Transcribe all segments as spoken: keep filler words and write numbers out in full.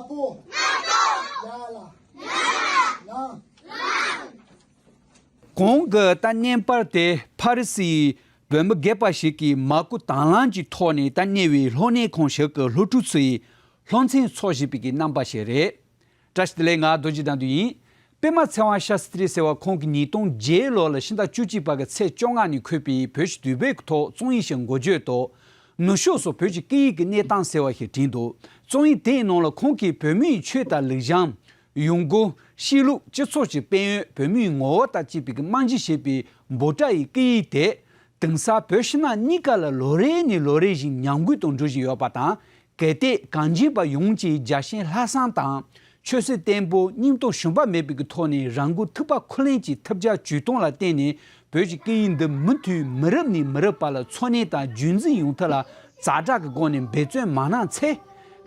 པོ། ཡ་ལ། ལ། གོང་གི་ད་བརྙན་པར་དེ་ཕ་རི་སིའི་བོད་མི་སྒེར་པ་ཞིག་གིས་མ་སྐུལ་དང་བླངས་ཀྱི་ཐོག་ནས་ད་གནས་བའི་སློབ་གཉེར་ཁང་ཞིག་གི་སློབ་ཕྲུག་ཚོའི་སློབ་ཚན་འཚོགས་བཞིན་པའི་གི་རྣམ་པ་ཞིག་རེད། བཀྲ་ཤིས་བདེ་ལེགས། ང་རྡོ་རྗེ་དགྲ་འདུལ་ཡིན། པད་མ་ཚེ་དབང་ཤཱསྟྲི་ཟེར་བ་ཁོང་གིས་ཉིས་སྟོང་བརྒྱད་ལོ་ལ་ཕྱི་ཟླ་བཅུ་གཅིག་པ་གི་ཚེས་བཅོ་ལྔ་ནས་འཁོད་པའི་བོད་ཀྱི་དུས་བབ་ཀྱི་ཐོག་རྩོམ་ཡིག་ཞིག་འགོ་བརྗོད་དོ། ནུབ་ཕྱོགས་སུ་བོད་ཀྱི་སྐད་ཡིག་གི་གནས་སྟངས་ཟེར་བ་ཞིག་བྲིས་འདུག་རྩོམ་ཡིག་དེའི་ནང་ལ་ཁོང་གིས་བོད་མིའི་ཆོས་དང་ལུགས་བྱང་། ཡོང་སྒོ། གཤིས་ལུགས། སྤྱི་ཚོགས་ཀྱི་དཔལ་ཡོན། བོད་མིའི་ངོ་བོ་དང་བཅས་པའི་རྨང་གཞི་བྱས་པའི་འབོད་སྒྲ་ཡི་སྐད་ཡིག་དེ། དེང་སང་བོད་ཕྱི་ནང་གཉིས་ཀ་ལ་ལོ་རེ་ནས་ལོ་རེ་བཞིན་ཉམས་རྒུད་དུ་འགྲོ་བཞིན་ཡོད་པ་དང་། གལ་ཏེ་གངས་ཅན་པ་ཡོངས་ཀྱིས་རྒྱལ་ཞེན་ལྷག་བསམ་དང་ཆོད་སེམས་བརྟན་པོ་སྙིང་སྟོབས་ཞུམ་པ་མེད་པའི་གི་ཐོག་ནས་རང་འགུལ་ཐུབ་པ་ཁས་ལེན་གྱི་ཐབས་བརྒྱ་ཇུས་སྟོང་ལ་བརྟེན་ནས་བོད་ཀྱི་སྐད་ཡིག་འདི་མུ་མཐུད་མི་རབས་ནས་མི་རབས་བར་ལ་འཚོ་གནས་དང་རྒྱུན་འཛིན་ཡོང་ཐབས་ལ་ཛ་དྲག་གི་སྒོ་ནས་འབད་བརྩོན་མ་གནང་ཚེ།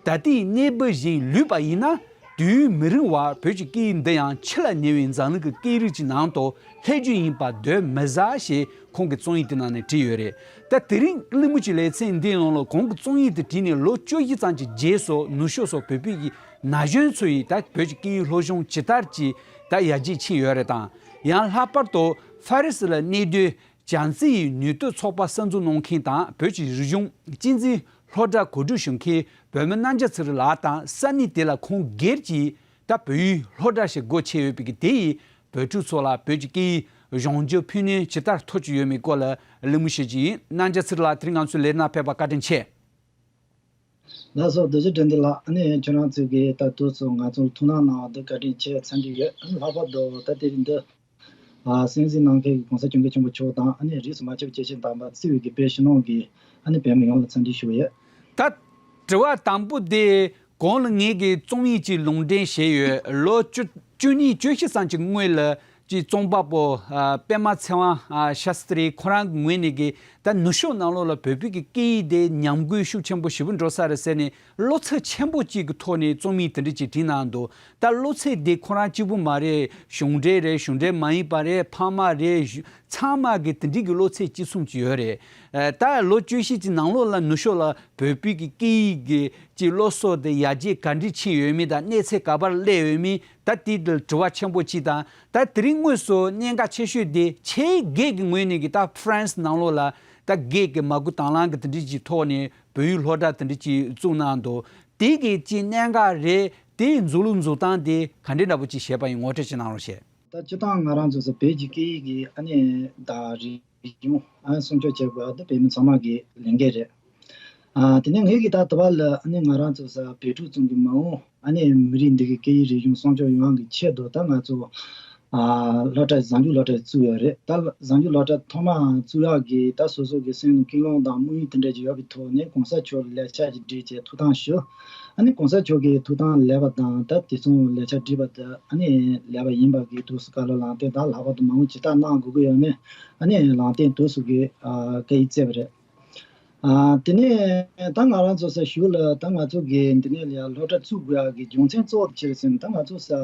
ད་ལྟའི་གནས་བབ་བཞིན་ལུས་པ་ཡིན་ན། དུས་ཡུན་མི་རིང་བར་བོད་ཀྱི་སྐད་ཡིག་འདི་ཡང་འཆི་ལ་ཉེ་བའི་འཛམ་གླིང་གི་སྐད་རིགས་ཀྱི་ནང་དུ་སླེབས་རྒྱུ་ཡིན་པ་གདོན་མི་ཟ་ཞེས་ཁོང་གིས་རྩོམ་ཡིག་དེ་ནང་ནས་བྲིས་ཡོད་རེད། ད་དེ་རིང་གླེང་མོལ་གྱི་ལེ་ཚན་འདིའི་ནང་ལ་ཁོང་གིས་རྩོམ་ཡིག་དེ་བྲིས་ནས་ལོ་བཅུ་བཞི་ཙམ་གྱི་རྗེས་སུ་ནུབ་ཕྱོགས་སུ་བོད་པའི་གི་ན་གཞོན་ཚོ་ཡིས་ད་བོད་ཀྱི་སྐད་ཡིག་སློབ་སྦྱོང་ཇི་ལྟར་གྱིས་ད་ཡར་རྒྱས་ཕྱིན་ཡོད་རེད་དང་། ཡང་ལྷག་པར་དུ་ཕ་རི་སི་ལ་གནས་སྡོད་བྱམས་བརྩེ་ཡི་ནུས་སྟོབས་ཚོགས་པ་གསར་འཛུགས་གནང་མཁན་དང་བོད་ཀྱི་རིག་གཞུང་གཅེས་འཛིན་སློབ་གྲྭ་གོ་སྒྲིག་ཞུ་མཁན་བོད་མི་རྣམ་རྒྱལ་ཚེ་རིང་ལགས་དང་ས་གནས་དེ་ལ་ཁོང་སྒེར་གྱིས་ད་བོད་ཡིག་སློབ་གྲྭ་ཞིག་སྒོ་ཕྱེ་ཡོད་པའི་གི་དེ་ཡིས་བོད་ཕྲུག་ཚོ་ལ་བོད་ཀྱི་སྐད་ཡིག་སྦྱོང་རྒྱུ་ཕན་ནུས་ཇི་ལྟར་ཐོབ་ཀྱི་ཡོད་མེད་སྐོར་ལ་གླེང་མོལ་བྱེད་ཀྱི་ཡིན། རྣམ་རྒྱལ་ཚེ་རིང་ལགས་དེ་རིང་ང་ཚོའི་ལས་སྣ་ཕེབས་པ་བཀའ་དྲིན་ཆེ། ལགས་སོ། རྡོ་རྗེ་དགྲ་འདུལ་ལགས། ཨ་ནི་ཁྱོད་རང་ཚོས་གི་ད་དུས་ཚོད་ང་ཚོར་ཐུགས་སྣང་གནང་བ་འདི་བཀའ་དྲིན་ཆེ་འཚམས་འདྲི་ཡོད། ལྷག་པར་དུ་ད་དེ་རིང་འདི་ཨ་གསན་གཟིགས་གནང་མཁན་གྱི་༸གོང་ས་༸སྐྱབས་མགོན་ཆེན་པོ་མཆོག་དང་ཨ་ནི་རིས་སུ་མ་ཆད་པའི་སྐྱེས་ཆེན་དམ་པ་བརྩི་བའི་གི་བོད་ཕྱི་ནང་གི་ཨ་ནི་བོད་མི་ཡོངས་ལ་འཚམས་འདྲི་ཞུ་བ་ཡོད། ད་དྲི་བ་དང་པོ་དེ་གོང་ལ་ངས་གི་རྩོམ་ཡིག་ཅིག་ལུང་འདྲེན་བྱས་ཡོད། ལོ་བཅུ་བཅུ་གཉིས་བཅུ་བཞི་ཙམ་གྱི་སྔོན་ལ་ཅིག་རྩོམ་པ་པོ་ཨ་པད་མ་ཚེ་དབང་ཨ་ཤཱསྟྲི་ཁོ་རང་གི་ངོས་ནས་གི་ད་ནུབ་ཕྱོགས་ནང་ལོགས་ལ་བོད་པའི་གི་སྐད་ཡིག་དེ་ཉམས་རྒུད་ཤུགས་ཆེན་པོ་ཞེ་པོ་འགྲོ་ས་རེད་ཟེར་ནས་བློ་འཚབ་ཆེན་པོ་ཅིག་གི་ཐོག་ནས་རྩོམ་ཡིག་དེ་འདྲ་ཅིག་བྲིས་གནང་འདུག་ད་བློ་འཚབ་དེ་ཁོ་རང་གཅིག་པུ་མ་རེད། གཞུང་འབྲེལ་རེད། གཞུང་འབྲེལ་མ་ཡིན་པ་རེད། ཕ་མ་རེད། གཞུ་ཚང་མ་གི་དེ་འདྲའི་གི་བློ་འཚབ་གཅིག་མཚུངས་ཅིག་ཡོད་རེད། ཨ་ད་ལོ་བཅུ་བཞི་ཅིག་ནང་ལོགས་ལ་ནུབ་ཕྱོགས་ལ་བོད་པའི་གི་སྐད་ཡིག་གི་ཅིག་སློབ་གསོ་དེ་ཡར་རྒྱས་ག་འདྲ་ཕྱིན་ཡོད་མེད་དང་གནས་ཚད་ག་པར་སླེབས་ཡོད་མེད། ད་དེ་དེ་དྲི་བ་ཆེན་པོ་གཅིག་དང་། ད་དེ་རིང་དངོས་སུ་གནད་འགག་ཆེ་ཤོས་དེ་ཆེས་སྒེར་གྱི་ངོས་ནས་ཀྱི་ད་ཧྥ་རན་སི་ནང་ལོགས་ལ་ད་སྒེར་གྱི་མ་སྐུལ་དང་བླངས་ཀྱི་དེ་འདྲ་ཅིག་ཐོག་ནས་བོད་ཡིག་སློབ་གྲྭ་དེ་འདྲ་ཅིག་བཙུགས་གནང་འདུག་དེ་གི་ཅིག་གནད་འགག་རེད། དེའི་འཛུགས་ལུགས་འཛུགས་སྟངས་དེ་ག་འདྲ་འདྲ་པོ་ཅིག་བྱས་པ་ཡིན། ངོ་སྤྲོད་ཅིག་གནང་རོགས་བྱེད། ད་སྤྱིར་བཏང་ང་རང་ཚོ་ས་བོད་ཀྱི་སྐད་ཡིག་གི་ཨ་ནི་ད་རིག་གཞུང་ཨ་སྲུང་སྐྱོབ་བྱེད་དགོས་པ་དེ་བོད་མི་ཚང་མ་གི་ལས་འགན་རེད། ཨ་དེ་ནས་ངེད་ཀྱི་ད་ལྟ་བ་ལ་ཨ་ནི་ང་རང་ཚོ་ས་བོད་ཕྲུག་ཚོ་གི་མ་འོངས་ཨ་ནི་མི་རིགས་འདི་གི་སྐད་ཡིག་རིག་གཞུང་སྲུང་སྐྱོབ་ཡོང་ཡག་གི་ཆེད་དུ་ད་ང་ཚོ་ཨ་སློབ་གྲྭ་གཟའ་མཇུག་སློབ་གྲྭ་བཙུགས་ཡོད་རེད། ད་གཟའ་མཇུག་སློབ་གྲྭ་ཐོག་མ་བཙུགས་ཡག་གི་ད་སོ་སོ་གི་སེམས་ལ་ཀུན་སློང་དང་དམིགས་ཡུལ་དེ་འདྲ་ཅིག་ཡོད་པའི་ཐོག་ནས་གོང་ས་མཆོག་ལ་ལས་འཆར་ཅིག་བསྒྲིགས་བྱས་ཐུགས་དམ་ཞུ། ཨ་ནི་གོང་ས་མཆོག་གི་ཐུགས་དམ་ལེགས་པ་དང་ད་དེ་མཚུངས་ལས་འཆར་བསྒྲིགས་པ་དེ་ཨ་ནི་ལེགས་པ་ཡིན་པ་གི་ཐུགས་སུ་བཀའ་སློབ་ལམ་སྟོན་དང་ལྷག་པར་དུ་མ་འོངས་ཇི་ལྟར་གནང་དགོས་ཀྱི་ཡོད་མེད་ཨ་ནི་ལམ་སྟོན་དུས་སུ་གི་ཨ་བཀའ་ཡིག་བསྩལ་བ་རེད། ཨ་དེ་ནས་ད་ང་རང་ཚོ་ས་གཞུག་ལ་ད་ང་ཚོ་གི་འདི་ནས་ལ་ཡ་སློབ་གྲྭ་བཙུགས་དགོས་ཡག་གི་རྒྱུ་མཚན་གཙོ་བོ་ཆེ་ཟེར་ན་ད་ང་ཚོ་ས་ཨ་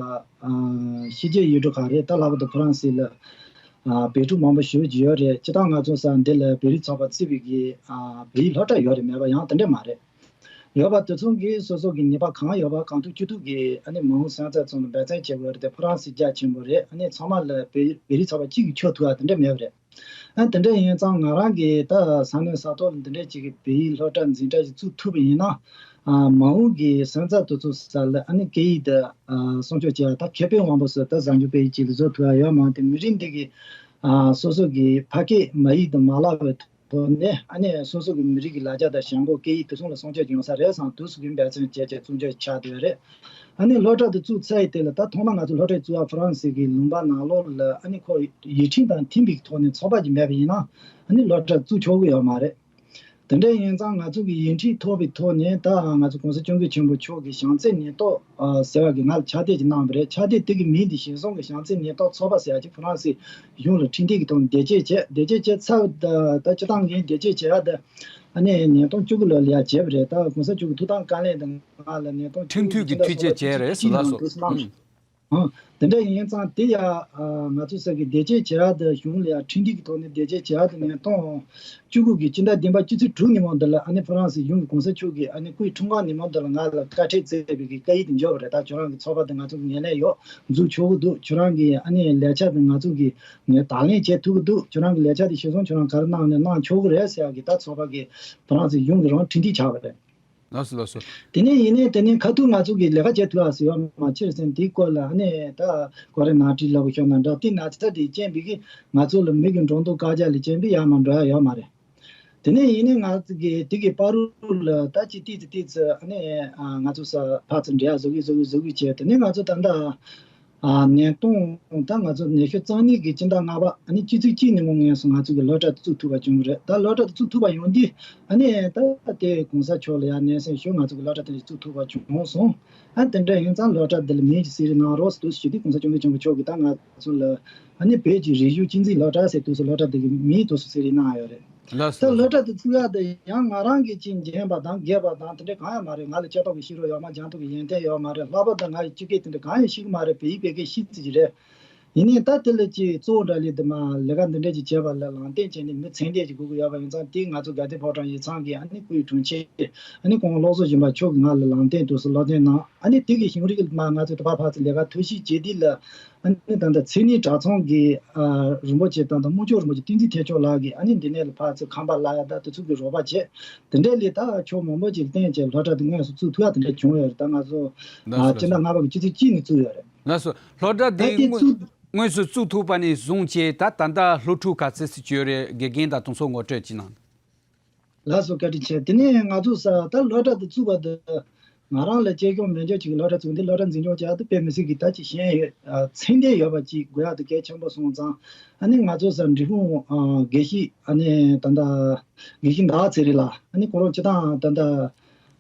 ཕྱི་རྒྱལ་ཡུལ་གྲུ་ཁག་རེད། ད་ལྷག་པར་དུ་ཧྥ་རན་སི་ལ་ཨ་བོད་ཕྲུག་མང་པོ་ཞེ་པོ་ཅིག་ཡོད་རེད། སྤྱིར་བཏང་ང་ཚོ་ས་འདི་ལ་བོད་རིགས་ཚོགས་པ་བརྩིས་པའི་གི་ཨ་བོད་ཡིག་སློབ་གྲྭ་ཡོད་རེད་མེད་པ་ཡང་དེ་འདྲ་མ་རེད། ཡོད་པ་དེ་ཚོ་གིས་སོ་སོ་གི་ནུས་པ་གང་ཡོད་པ་གང་ཐུབ་ཅི་ཐུབ་ཀྱིས་ཨ་ནི་མ་འོངས་སོན་རྩ་ཚོ་ལ་འབད་བརྩོན་བྱེད་དགོས་རེད་དེ་ཧྥ་རན་སི་རྒྱ་ཆེན་པོ་རེད། ཨ་ནི་ཚང་མ་ལ་བོད་བོད་རིགས་ཚོགས་པ་གཅིག་གིས་ཆོག་ཐུབ་ཡ་དེ་འདྲ་མེད་པ་རེད། ཨ་དེ་འདྲ་ཡིན་ཙང་ང་རང་གིས་ད་ས་གནས་ས་ཐོག་ལ་འདི་འདྲ་ཅིག་གི་བོད་ཡིག་སློབ་གྲྭ་འཛིན་གྲྭ་ཞིག་བཙུགས་ཐུབ་པ་ཡིན་ན་ཨ་མ་འོངས་ཀྱི་སོན་རྩ་དེ་ཚོ་ས་ལ་ཨ་ནི་སྐད་ཡིག་དེ་ཨ་སྲུང་སྐྱོབ་བྱེད་ཡ་ད་ཁེ་ཕན་དབང་པོ་སོ་ད་གཟའ་མཇུག་དཔེ་ཡིག་ཅིག་ལ་བཟོ་ཐུབ་ཡ་ཡོད་མ་དེ་མི་རིགས་འདི་གི་ཨ་སོ་སོ་གི་ཕ་སྐད་མ་ཡིག་དེ་མ་བརླག་པའི་ཐོག་ནས་ཨ་ནི་སོ་སོ་གི་མི་རིགས་ཀྱི་ལ་རྒྱ་དང་ཞེན་ཁོག་སྐད་ཡིག་དེ་ཚོ་ལ་སྲུང་སྐྱོབ་ཡོང་ས་རེད་བསམ་དུས་སུ་གི་འབད་བརྩོན་བྱས་བྱས་བཙུགས་འཇོག་ཆགས་བསྡད་ཡོད་རེད། ཨ་ནི་སློབ་གྲྭ་དེ་བཙུགས་ཚར་ཡི་དེ་ལ་ད་ཐོག་མ་ང་ཚོ་སློབ་གྲྭ་བཙུགས་ཡ་ཧྥ་རན་སི་གི་ལུང་པ་ནང་ལོགས་ལ་ཨ་ནི་ཁོ་ཡིག་ཁྲིམས་དང་མཐུན་པའི་ཐོག་ནས་ཚོགས་པ་ཅིག་མེད་པ་ཡིན་ན་ཨ་ནི་སློབ་གྲྭ་བཙུགས་ཆོག་གི་ཡོད་མ་རེད། དེ་འདྲ་ཡིན་ཙང་ང་ཚོ་གི་ཡིག་ཁྲིམས་ཐོབ་པའི་ཐོག་ནས་ད་ང་ཚོ་གོང་ས་སྐྱབས་མགོན་ཆེན་པོ་མཆོག་གི་བྱང་རྩེ་ནད་ཐོག་ཟེར་བ་གི་ང་ལ་ཕྱག་དེབ་ཅིག་གནང་བ་རེད། ཕྱག་དེབ་དེ་གི་མིང་དེ་ཞིག་སོང་གི་བྱང་རྩེ་ནད་ཐོག་ཚོགས་པ་ཟེར་ཡ་ཅིག་ཧྥ་རན་སི་གཞུང་ལ་ཁྲིམས་སྒྲིག་གི་ཐོག་ནས་འདེད་སྤྱོད་བྱས། འདེད་སྤྱོད་བྱས་ཚར་བ་ད་ད་སྤྱི་བཏང་གི་འདེད་སྤྱོད་བྱས་ཡ་ད་ཨ་ནི་ཉིས་སྟོང་བཅུ་དགུ་ལོ་ལ་ཡ་བྱས་པ་རེད། ད་གོང་ས་མཆོག་གི་ཐུགས་དམ་བཀའ་ལན་དང་ང་ལ་ཉིས་སྟོང་ཁྲིམས་མཐུན་གྱི་འཐུས་ཆད་བྱས་རེད་ཟེར་ལགས་སོ། ཨང་། དེ་འདྲ་ཡིན་ཙང་དེ་ཡ་ང་ཚོ་ས་གི་བདེ་སྐྱིད་བྱེད་ཡག་དེ་གཞུང་ལ་ཡ་ཁྲིམས་སྒྲིག་གི་ཐོག་ནས་བདེ་སྐྱིད་བྱེད་ཡག་དེ་ནས་གཏོང་། བཅུ་དགུ་གི་སྤྱི་ཟླ་བདུན་པ་སྤྱི་ཚེས་དྲུག་ཉིན་མོ་འདི་ལ་ཨ་ནི་ཧྥ་རན་སི་གཞུང་གི་གོང་ས་མཆོག་གིས་ཨ་ནི་སྐུའི་འཁྲུངས་སྐར་ཉིན་མོ་འདི་ལ་ང་ལ་བཀའ་ཁྲིད་མཛད་པའི་གི་བཀའ་ཡིག་དེ་འབྱོར་བ་རེད། ད་ཁྱོད་རང་གི་ཚོགས་པ་དེ་ང་ཚོ་གི་ངན་ལན་ཡོད་འཛུགས་ཆོག་གི་འདུག་ཁྱོད་རང་གི་ཨ་ནི་ལས་འཆར་དེ་ང་ཚོ་གི་ངས་དང་ལེན་བྱེད་ཐུབ་ཀྱི་འདུག་ཁྱོད་རང་གི་ལས་འཆར་དེ་གཞིར་བཟུང་ཁྱོད་རང་ག་རེ་གནང་ནས་གནང་ཆོག་གི་རེད་ཟེར་ཡག་གི་ད་ཚོགས་པ་གི་ཧྥ་རན་སི་གཞུང་གི་རང་ཁྲིམས་སྒྲིག་ཆགས་པ་རེད། ལགས་སོ་ལགས་སོ། དེ་ནས་ཡིན་ནའི་དེ་ནས་ཁ་ཐུག་ང་ཚོ་གི་ལས་ཀ་བྱེད་ཐུབ་ཨ་སི་ཡོད་མ་ཕྱིར་ཟིན་དེའི་སྐོར་ལ་ཨ་ནི་ད་གོ་རེ་ནང་བྲིས་ལབ་ཤོག་ན་འདྲ་དེ་ན་ཚ་དེ་རྐྱེན་པས་གི་ང་ཚོ་ལ་མི་གི་འགྲོ་འདུག་བཀག་རྒྱ་ལ་རྐྱེན་པས་ཡར་མར་འགྲོ་ཡ་ཡོད་མ་རེད། དེ་ནས་ཡིན་ནའི་ང་ཚོ་གི་དེ་གི་བར་དུ་ལ་ད་ཅི་ཏི་ཙི་ཏི་ཙི་ཨ་ནི་ང་ཚོ་ས་ཕར་ཚུར་འབྲེལ་ཡ་བཟོ་གི་བཟོ་གི་བཟོ་གི་བྱས་དེ་ནས་ང་ཚོ་ད་ལྟ། ཨ་ནས་གཏོང་ད་ང་ཚོ་ནད་ཤུལ་གཙང་ནད་ཀྱི་སྤྱི་ཟླ་ལྔ་པ་ཨ་ནི་སྤྱི་ཚེས་གཅིག་ནས་མོ་ངེས་སོང་ང་ཚོ་གི་སློབ་གྲྭ་དེ་བཙུགས་ཐུབ་པ་བྱུང་རེད། ད་སློབ་གྲྭ་དེ་བཙུགས་ཐུབ་པ་ཡོང་དུས་ཨ་ནི་ད་དེ་གོང་ས་མཆོག་ལ་ཡང་སྙན་སེང་ཞུ་ང་ཚོ་གི་སློབ་གྲྭ་དེ་བཙུགས་ཐུབ་པ་བྱུང་སོང་། ཨ་དེ་འདྲ་ཡིན་ཙང་སློབ་གྲྭ་འདི་ལ་མིང་ཅིག་གསོལ་རས་གནང་རོགས་ཟེར་དུས་སུ་ཞུ་དུས་གོང་ས་སྐྱབས་མགོན་ཆེན་པོ་མཆོག་གིས་ད་ང་ཚོ་ལ་ཨ་ནི་བོད་ཀྱི་རིག་གཞུང་གཅེས་འཛིན་སློབ་གྲྭ་ཟེར་དུས་སུ་སློབ་གྲྭ་དེ་གི་མིང་དུ་སུ་གསོལ་རས་གནང་ཡོད་རེད། ལགས་ད་སོ་ལགས་སློབ་སོ། གྲྭ་དེ་བཙུགས་ཡག་དེ་ཡང་ང་རང་གི་ཅིག་མཇལ་བ་དང་རྒས་པ་དང་དེ་འདྲ་གང་ཡང་མ་རེད། ང་ལ་ལྕེ་ཏོག་གི་ཤེས་རབ་ཡོད་མ་སྦྱང་ཐུབ་ཀྱི་ཡོན་ཏན་ཡོད་མ་རེད། ལྷག་པར་དུ་ང་ཡི་སྤྱི་སྐད་དེ་འདྲ་གང་ཡང་ཤེས་ཀྱི་མ་རེད། བོད་ཡིག་བོད་སྐད་ཤེས་ཙམ་ཅིག་རེད། ཡིན་ནའི་ད་དེ་ལ་ཅིག་གཙོ་བོ་འདྲ་ལས་དུ་མ་ལས་ཀ་འདི་འདྲ་ཅིག་བྱས་པ་ལ་ལམ་སྟོན་བྱས་ནས་མི་ཚད་ལྡན་ཅིག་དགོས་ཀྱི་ཡོད་པ་ཡིན་ཙང་དེ་ང་ཚོ་དགའ་ལྡན་ཕོ་བྲང་ཡིག་ཚང་གི་ཨ་ནི་སྐུའི་དྲུང་ཆེ་ཨ་ནི་ཁོང་བློ་བཟང་སྦྱིན་པ་མཆོག་གིས་ང་ལ་ལམ་སྟོན་དུས་སུ་སློབ་སྟོན་གནང་ཨ་ནི་དེ་གི་ཞིང་རིག་གི་མ་ང་ཚོ་དུ་བ་ཕར་ཚུར་ལས་ཀ་ཐུགས་ཞིབ་བྱས་དུས་ལ། ཨ་ནི་ད་ལྟ་མཚན་ཉིད་གྲྭ་ཚང་གི་ཨ་རིན་པོ་ཆེ་དང་ད་དམུ་མཆོག་རིན་པོ་ཆེ་བསྟན་འཛིན་ཐེག་མཆོག་ལགས་ཀྱིས་ཨ་ནི་འདི་ནས་ལ་ཕར་ཚུར་ཁང་པ་གླ་ཡ་ད་དེ་ཚོ་གི་རོགས་པ་བྱས། དེ་འདྲའི་ལས་ད་ཕྱོགས་མང་པོ་ཅིག་བརྟེན་བྱས་སློབ་གྲྭ་དེ་དངོས་སུ་བཙུགས་ཐུབ་ཡ་དེ་འདྲ་བྱུང་ཡོད་རེད། ད་ང་ཚོ་ལགས་སོ་ཨ་ལགས་སོ། སྤྱི་ཟླ་ལྔ་པ་གི་སྤྱི་ཚེས་གཅིག་ནས་བཙུགས་ཡོད་རེད། ལགས་སོ། སློབ་གྲྭ་ད་དེ་དེ་དངོས་བཙུགས། དངོས་སུ་བཙུགས་ཐུབ་པ་ནས་བཟུང་བྱས་ད་ད་ལྟ་སློབ་ཕྲུག་ག་ཚོད་ཙམ་ཅིག་ཡོད་རེད། དགེ་རྒན་དང་དེ་ཚོ་ངོ་སྤྲོད་ཅིག་གནང་། ལགས་སོ་བཀའ་དྲིན་ཆེ། དེ་ནས་ང་ཚོ་ས་ད་སློབ་གྲྭ་དེ་བཙུགས་པ་དེ་ང་རང་ལ་གཅེས་སྐྱོང་མི་འཇོག་ཅིག་གི་སློབ་གྲྭ་བཙུགས་འདི་སློབ་གྲྭ་འཛིན་སྐྱོང་བྱ་དེ་དཔེ་མི་སྲིད་ཀྱི་ད་ཅིག་ཞན་ཡོད་ཨ་ཚད་ལྡན་ཡོད་པ་ཅིག་དགོས་ཡག་དེ་གལ་ཆེན་པོ་སོང་ཙང་ཨ་ནི་ང་ཚོ་ས་འབྲས་སྤུངས་ཨ་དགེ་བཤེས་ཨ་ནི་ད་ལྟ་དགེ་བཤེས་ཟླ་བ་ཚེ་རིང་ལགས་ཨ་ནི་ཁོ་རང་སྤྱི་བཏང་ད་ལྟ་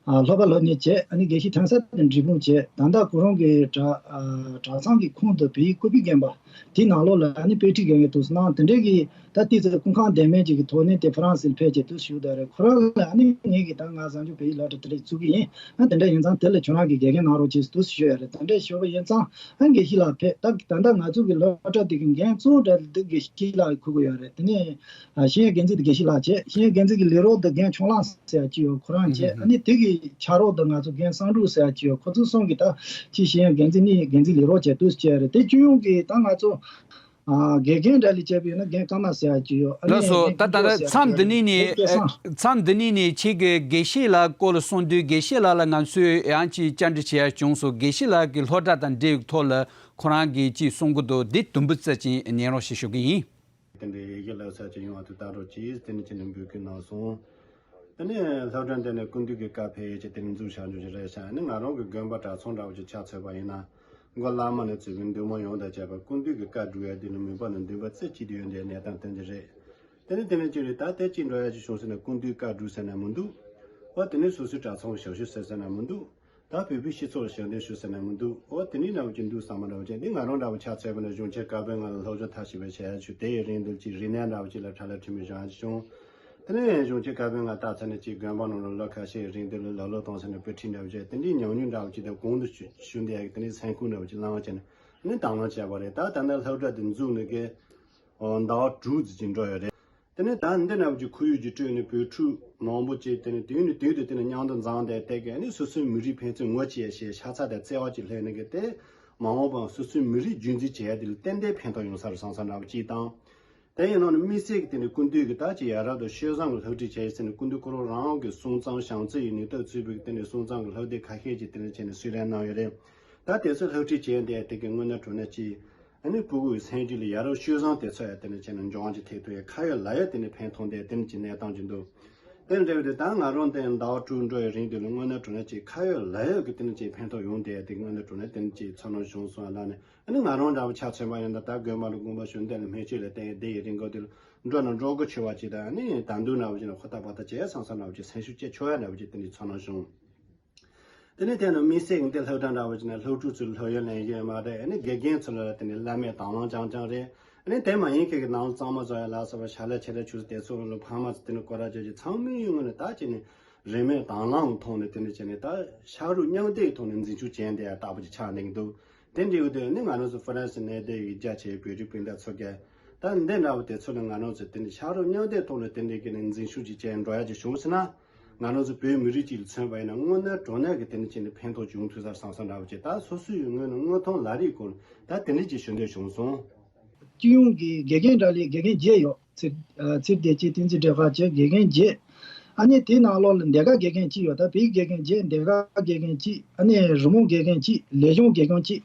ཨ་སློབ་པ་སློབ་གཉེར་བྱས་ཨ་ནི་དགེ་བཤེས་ཐོན་ས་དེ་འབྲས་སྤུངས་བྱས་ད་ལྟ་ཁོ་རང་གི་གྲྭ་ཨ་གྲྭ་ཚང་གི་ཁོངས་དུ་བོད་ཡིག་བཀོད་པའི་རྒན་པ། དེའི་ནང་ལོགས་ལ་ཨ་ནི་དཔེ་ཁྲིད་དགེ་རྒན་དུ་སྣང་དེ་འདྲའི་གི་ད་ཏི་ཙི་སྐུ་ཁམས་བདེ་མིན་ཅིག་གི་ཐོག་ནས་དེ་ཧྥ་རན་སིར་ཕེབས་བྱས་དུ་ཞུགས་བསྡད་རེད། ཁོ་རང་ལ་ཨ་ནི་ངེད་ཀྱིས་ད་ང་བཟང་སྤྱོད་བོད་ཡིག་སློབ་གྲྭ་དེ་འདྲ་བཙུགས་ཀྱི་ཡིན། ཨ་དེ་འདྲ་ཡིན་ཙང་དེ་ལ་ཁྱོད་རང་གི་དགེ་རྒན་གནང་རོགས་བྱེད་དུ་ཞུས་ཡོད་རེད། དེ་འདྲ་ཞུས་པ་ཡིན་ཙང་ཨ་དགེ་བཤེས་ལགས་ཕེབས་ད་ད་ལྟ་ང་ཚོ་གི་སློབ་གྲྭ་དེ་གི་འགན་གཙོ་བོ་འདྲ་དེ་དགེ་བཤེས་ལགས་ཁུར་གི་ཡོད་རེད། དེ་ནས་ཨ་ཤེས་ཡོན་འགན་འཛིན་དེ་དགེ་བཤེས་ལགས་བྱས། ཤེས་ཡོན་འགན་འཛིན་གྱི་ལས་རོགས་དེ་རྒན་ཆོག་ལངས་ཟེར་ཡ་ཅིག་ཡོད། ཁོ་རང་བྱས། ཨ་ནི་དེ་གི་ཕྱག་རོགས་དེ་ང་ཚོ་རྒན་བསམ་འགྲུབ་ཟེར་ཡ་ཅིག་ཡོད། ཁོ་ཚོ་གསུམ་གྱི་ད་ཅི་ཤེས་ཡོན་འགན་འཛིན་ནི་འགན་འཛིན་ལས་རོགས་བྱས་དུས་བྱས་རེད། དེ་སྤྱི་ཡོངས་ཀྱི་ད་ང་ཚོ་ཨ་དགེ་རྒན་འདྲ་ལས་བྱས་པ་ཡིན་ན་རྒན་ཀརྨ་ཟེར་ཡ་ཅིག་ཡོད། ཨ་ནི་ལགས་སོ། རྒན་ད་ད་ཀུན་ལེགས་ཟེར་ཡ་མཚམས་འདི་ཅིག་ཡོད་ནས་ནི་རེད། རྒན་སྐལ་བཟང་། མཚམས་འདི་ནས་ནི་ཁྱེད་ཀྱི་དགེ་བཤེས་ལགས་སྐོར་ལ་གསུངས་དུས་དགེ་བཤེས་ལགས་ལ་ང་ཚོས་ཡང་ཅིག་བཅར་འདྲི་བྱེད་ཡ་བྱུང་སོང་། དགེ་བཤེས་ལགས་ཀྱི་སློབ་གྲྭ་དང་འབྲེལ་བའི་ཐོག་ལ་ཁོ་རང་གིས་ཅིག་གསུང་གི་འདུག་འདི་དུམ་བུ་བཙལ་ཅིང་ཉན་རོགས་ཞེས་ཞུ་གི་ཡིན། དེ་འདྲའི་ཡི་གེ་བསླབ་ས་ཅིག་ཡོང་བ་དེ་ལྟ་རོགས་གྱིས་དེ་ནི་ཁྱེད་ནི་འབོད་སྐུལ་གནང་སོང་། དེ་ནས་སློབ་གྲྭ་འདི་ནས་སྐུ་མདུན་གྱི་བཀའ་ཕེབས་ཡས་ཀྱི་དེ་ནི་འཛུགས་བཞག་རྒྱུ་ཞིག་རེད་ཤག་ཨ་ནི་ང་རང་གི་དགོན་པ་གྲྭ་ཚང་འདྲ་བོ་ཅིག་ཆ་མཚོན་པ་ཡིན་ན་མགོ་བླ་མ་ནས་བཙུགས་པའི་འདུས་མང་ཡོངས་དང་བཅས་པ་སྐུ་མདུན་གྱི་བཀའ་སྒྲུབ་ཡས་དེ་ནི་མོས་པ་ནི་འདུན་པ་རྩེ་གཅིག་ཏུ་ཡོད་འདི་གནས་སྟངས་དེ་འདི་རེད། དེ་ནི་དེ་ནི་ཅི་རེད། ད་དེ་གཅིག་འགྲོ་ཡ་ཅིག་བྱུང་ཟེར་ན་སྐུ་མདུན་བཀའ་སྒྲུབ་ཟེར་ན་མི་འདུག་འོ་དེ་ནི་སོ་སོའི་གྲྭ་ཚང་གི་ཞབས་ཞུ་ཟེར་ཟེར་ན་མི་འདུག་ད་བོད་པའི་སྤྱི་ཚོགས་ལ་ཞབས་འདེགས་ཞུ་ཟེར་ན་མི་འདུག་འོ་དེ་ནི་འདྲ་བོ་ཅིག་འདུག་བསམ་པ་འདྲ་བོ་ཅིག་འདི་ང་རང་འདྲ་བོ་ཆ་མཚོན་པ་ན་གཞུང་ཆེན་བཀའ་པོད་ལྔ་ལ་སློབ་སྦྱོང་མཐར་ཕྱིན་པའི་བྱ་ཡ་ཆུ་དེ་ཡི་རིང་དུ་ཅིག་རིག་གནས་འདྲ་བོ་ཅིག་ལ་ཁྲ་ལ་ཁྲིད་མི་བྱུང་ཡ་ཅིག་བྱུང་། དེ་ནས་གཞུང་ཆེན་བཀའ་པོད་ལྔ་ལྟ་ཚར་ནས་ཅིག་དགོན་པ་ནང་ལ་ལོ་ཁ་ཤས་རིང་དུ་ལ་ལོ་ལོ་གཏོང་ཟེར་ནས་དཔེ་ཁྲིད་འདྲ་བོ་ཅིག་དེ་འདྲའི་ཉམས་མྱོང་འདྲ་བོ་ཅིག་དང་གོང་དུ་ཞུ་ཞུ་འདི་ཡ་གི་དེ་འདྲའི་སེམས་ཁུར་འདྲ་བོ་ཅིག་བླངས་བྱས་ནས་ནི་དང་བླངས་བྱས་པ་རེད། ད་ད་ལྟ་སློབ་གྲྭ་དེ་འཛུགས་ནས་གི་ཟླ་བ་དྲུག་ཙམ་ཅིག་འགྲོ་ཡོད་རེད། དེ་ནས་ད་འདི་འདྲ་བོ་ཅིག་ཁོར་ཡུག་ཅིག་སྤྲོད་ནས་བོད་ཕྲུག་མང་པོ་ཅིག་དེ་ནས་དུས་ནས་དུས་དུ་དེ་ནས་མཉམ་དུ་འཛོམས་ཏེ་དེ་གས་ནི་སོ་སོའི་མི་རིགས་ཕན་ཚུན་ངོ་ཤེས་ཤེས་ཤ་ཚ་དང་བརྩེ་བ་ཅིག་སླེབས་ནས་གི་དེ་མ་འོངས་པའང་སོ་སོའི་མི་རིགས་རྒྱུན་འཛིན་བྱེད་ཡ་དེ་ལ་ཏན་ཏན་ཕན་ཐོགས་ཡོང་ས་རེད་བསམ་བསམ་འདྲ་བོ་ཅིག་དང་། དེ་ཡིན་ནང་ནས་དམིགས་བསལ་གྱི་དེ་ནས་སྐུ་མདུན་གྱི་ད་ཅིག་ཡ་རབས་དང་སྤྱོད་བཟང་གི་སློབ་ཁྲིད་བྱས་ཡོད་ཟེར་ནས་སྐུ་མདུན་ཁོ་རང་རང་གི་གསུང་རྩོམ་བྱང་རྩེ་ཡི་ནུས་སྟོབས་ཚུད་པའི་དེ་ནས་གསུང་རྩོམ་གྱི་སློབ་དེབ་ཁ་ཤས་ཅིག་དེ་ནས་བྱས་ནས་གསོལ་རས་གནང་ཡོད་རེད། ད་དེ་ཚོ་སློབ་ཁྲིད་བྱས་འདི་དེ་གའི་དངོས་གནས་དྲང་གནས་ཅིག་ཨ་ནི་སྤུ་གུའི་སེམས་རྒྱུད་ལ་ཡ་རབས་སྤྱོད་བཟང་དེ་ཚོ་ཡ་དེ་ནས་བྱས་ནས་འབྱུང་བ་ཅིག་ཐེབས་ཐུབ་ཡ་ཁ་ཡོད་ལག་ཡོད་དེ་ནས་ཕན་ཐོགས་འདི་དེ་ནས་ཅིག་གནས་སྟངས་ཅིག་འདུག་དེ་འདྲ་བའི་དེ་ད་ང་རང་དེ་ཟླ་བ་དྲུག་འགྲོ་ཡི་རིང་དུ་ལ་དངོས་གནས་དྲང་གནས་ཅིག་ཁ་ཡོད་ལག་ཡོད་ཀྱི་དེ་ནས་ཅིག་ཕན་ཐོགས་ཡོང་དེ་དེ་དངོས་གནས་དྲང་གནས་དེ་ནས་ཅིག་ཚོར་སྣང་བྱུང་སོང་ལ་ནས། ཨ་ནི་ང་རང་འདྲ་བོ་ཆ་མཚོན་པ་ཡིན་ན་ད་དགོན་པ་ལ་དགོངས་པ་ཞུ་འདོད་ལ་སྨན་བཅོས་ལ་བརྟེན་བསྡད་ཡི་རིང་གོ་དེ་ལ་འགྲོ་ན་འགྲོ་གི་ཆེ་བ་ཅིག་དང་ཨ་ནི་ད་འདུག་འདྲ་བོ་ཅིག་ན་ཧུར་ཐག་བ་ཐག་བྱས་སོང་སོང་འདྲ་བོ་ཅིག་སེམས་ཤུགས་སྐྱེ་ཆོག་ཡ་འདྲ་བོ་ཅིག་དེ་འདྲའི་ཚོར་སྣང་བྱུང་། དེ་ནས་དེ་ནི་དམིགས་བསལ་གྱི་འདི་སློབ་གྲྭ་འདྲ་བོ་ཅིག་ན་སློབ་ཕྲུག་ཚོའི་སློབ་ཡོན་ལེན་གྱི་མ་རེད། ཨ་ནི་དགེ་རྒན་ཚོ་ལ་དེ་ནི་བླ་མའི་དང་བླངས་རྐྱང་རྐྱང་རེད། ཨ་ནི་དེ་མ་ཡིན་མཁན་གྱི་ནང་གཙང་མ་བཟོ་ཡ་ལ་སོགས་པ་ཞལ་ལས་ཆེ་ལས་ཆུང་དེ་ཚོ་ལ་ཕ་མ་ཚོ་དེ་ནི་སྐོར་ར་བྱས་ཀྱི་ཚང་མའི་ངོས་ནས་ད་ཅིག་ནི་རིན་མེད་དང་བླངས་ཐོག་ནས་དེ་ནི་བྱས་ནས་ད་ཕྱག་རོགས་མཉམ་འདེགས་ཐོག་ནས་འཛིན་སྐྱོང་བྱས་འདི་ཡ་ལྟ་བུ་ཅིག་ཆགས་འདུག་དེ་འདྲའི་ཡོད་དུས་ནི་ང་རང་ཚོ་ཧྥ་རན་སི་ནང་བསྡད་ཡོད་རྒྱ་ཆེའི་བོད་རིགས་སྤུན་ཟླ་ཚོ་ག་ད་འདི་འདྲ་བོ་དེ་ཚོ་ལ་ང་རང་ཚོ་དེ་འདྲའི་ཕྱག་རོགས་མཉམ་འདེགས་ཐོག་ནས་དེ་འདྲའི་གི་ནི་འཛིན་ཤུགས་ཀྱི་ཅན་འགྲོ་ཡ་ཅིག་བྱུང་སོང་ན། ང་རང་ཚོ་བོད་མི་རིགས་གཅིག་ལ་མཚོན་པ་ཡིན་ན་དངོས་གནས་དྲང་གནས་ཀྱི་དེ་འདྲ་བྱས་ནས་ཕན་ཐོགས་བྱུང་ཐུབ་ས་བསམ་བསམ་འདྲ་བོ་ཅིག་ད་སོ་སོའི་ངོས་ནས་དངོས་མཐོང་ལ་རིགས་སྐོར་ད་དེ་འདྲ་ཅིག་ཞུ་འདོད་བྱུང་སོང་། སྤྱི་ཡོངས་ཀྱི་དགེ་རྒན་འདྲ་ལས་དགེ་རྒན་བརྒྱད་ཡོད། ཚེ་ཨ་ཚེ་བདེ་སྐྱིད་བསྟན་འཛིན་བགྲེས་པ་བཅས་དགེ་རྒན་བརྒྱད། ཨ་ནི་དེའི་ནང་ལོགས་ལ་འདི་ག་དགེ་རྒན་གཅིག་ཡོད། ད་བོད་དགེ་རྒན་བརྒྱད། འདི་ག་དགེ་རྒན་གཅིག་ཨ་ནི་རི་མོ་དགེ་རྒན་གཅིག་ལས་གཞུང་དགེ་རྒན་གཅིག་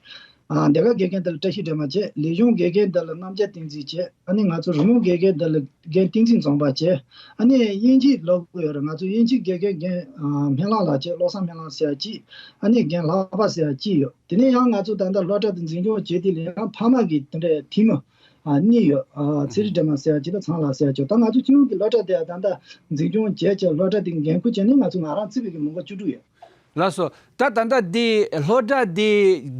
ཨ་འདི་ག་དགེ་རྒན་དེ་ལ་བཀྲ་ཤིས་སྒྲོལ་མ་བཅས། ལས་གཞུང་དགེ་རྒན་དེ་ལ་རྣམ་རྒྱལ་བསྟན་འཛིན་བཅས། ཨ་ནི་ང་ཚོ་རི་མོ་དགེ་རྒན་དེ་ལ་རྒན་བསྟན་འཛིན་འཛོམས་པ་བཅས། ཨ་ནི་དབྱིན་ཇི་སློབ་གི་ཡོད་རེད། ང་ཚོ་དབྱིན་ཇི་དགེ་རྒན་རྒན་ཨ་སྨན་བླ་ལགས་བཅས། བློ་བཟང་སྨན་བླ་ཟེར་ཡ་གཅིག་ཨ་ནི་རྒན་ལྷག་པ་ཟེར་ཡ་གཅིག་ཡོད། དེ་ནས་ཡང་ང་ཚོ་ད་ལྟ་སློབ་གྲྭ་དེ་འཛིན་སྐྱོང་བྱེད་དུས་ལ་ཡང་ཕ་མ་གི་དེ་འདྲའི་འཐུས་མི་ཨ་གཉིས་ཡོད། ཨ་ཚེ་རིང་སྒྲོལ་མ་ཟེར་ཡ་གཅིག་དང་ཚངས་ལགས་ཟེར་ཡ་གཅིག་ད་ང་ཚོ་སྤྱི་ཡོངས་ཀྱི་སློབ་གྲྭ་དེ་ད་ལྟ་འཛིན་སྐྱོང་བྱས་བྱས་སློབ་གྲྭ་དེ་འགན་འཁུར་བྱས་ནས་ང་ཚོ་ང་རང་རྩིས་པའི་གི་མི་འགོ་བཅུ་དྲུག་ཡོད། ལགས་སོ། ད་ད་ལྟ་འདི་སློབ་གྲྭ་འདི་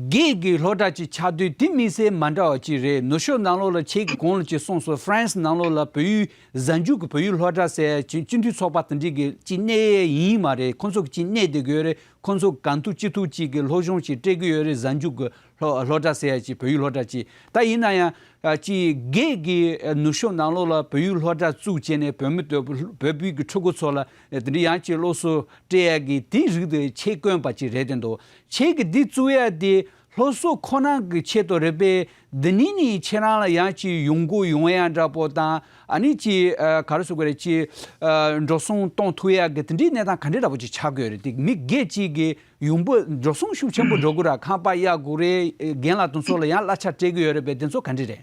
སྒེར་གྱི་སློབ་གྲྭ་ཅིག་ཆགས་དུས་དེ་དམིགས་བསལ་མ་འདྲ་བ་ཅིག་རེད། ནུབ་ཕྱོགས་ནང་ལོགས་ལ་ཁྱེད་ཀྱིས་གོང་ལ་ཅིག་གསུངས་སོང་། ཧྥ་རན་སི་ནང་ལོགས་ལ་བོད་ཡིག་གཟའ་མཇུག་གི་བོད་ཡིག་སློབ་གྲྭ་ཟེར་ཡ་ཅིག་སྤྱི་མཐུན་ཚོགས་པ་དེ་འདྲའི་གི་ཅིག་གནས་ཡས་ཡིན་མ་རེད། ཁོང་ཚོ་གི་ཅིག་གནས་བསྡད་ཀྱི་ཡོད་རེད། ཁོང་ཚོ་གང་ཐུབ་ཅི་ཐུབ་ཅིག་གི་སློབ་སྦྱོང་ཅིག་སྤྲད་ཀྱི་ཡོད་རེད། གཟའ་མཇུག་གི་སློབ་སློབ་གྲྭ་ཟེར་ཡ་ཅིག་བོད་ཡིག་སློབ་གྲྭ་ཅིག་ད་ཡིན་ན་ཡང་ཨ་ཅིག་སྒེར་གྱི་ནུབ་ཕྱོགས་ནང་ལོགས་ལ་བོད་ཡིག་སློབ་གྲྭ་བཙུགས་བྱས་ནས་བོད་མི་དང་བོད་བོད་པའི་གི་ཕྲུ་གུ་ཚོ་ལ་དེ་འདྲ་ཡང་ཅིག་སློབ་གསོ་སྤྲད་ཡ་གི་དེ་རིགས་དེ་ཁྱེད་དཀོན་པ་ཅིག་རེད་དེ་འདུག་ཁྱེད་ཀྱི་འདི་བཙུགས་ཡ་དེ་སློབ་གསོ་ཁོ་ན་གི་ཆེད་དུ་རེད་པས། འདི་ནས་ནི་ཁྱེད་རང་ལ་ཡང་ཅིག་ཡོང་སྒོ་ཡོང་ཡ་འདྲ་པོ་དང་ཨ་ནི་ཅིག་ཨ་ག་རེ་ཟེར་དགོས་རེད། ཅིག་ཨ་འགྲོ་སོང་གཏོང་ཐུབ་ཡ་གི་དེ་འདྲའི་གནས་སྟངས་ག་འདྲ་འདྲ་པོ་ཅིག་ཆགས་དགོས་རེད། དེ་མི་སྒེར་གཅིག་གི་ཡོང་འབབ་འགྲོ་སོང་ཤུགས་ཆེན་པོ་འགྲོ་གི་ར། ཁང་པ་གཡར་དགོས་རེད། རྒན་ལགས་དེ་ཚོ་ལ་ཡང་གླ་ཆ་སྤྲད་གི་ཡོད་རེད་པས། དེ་ཚོ་ག་འདྲ་རེད།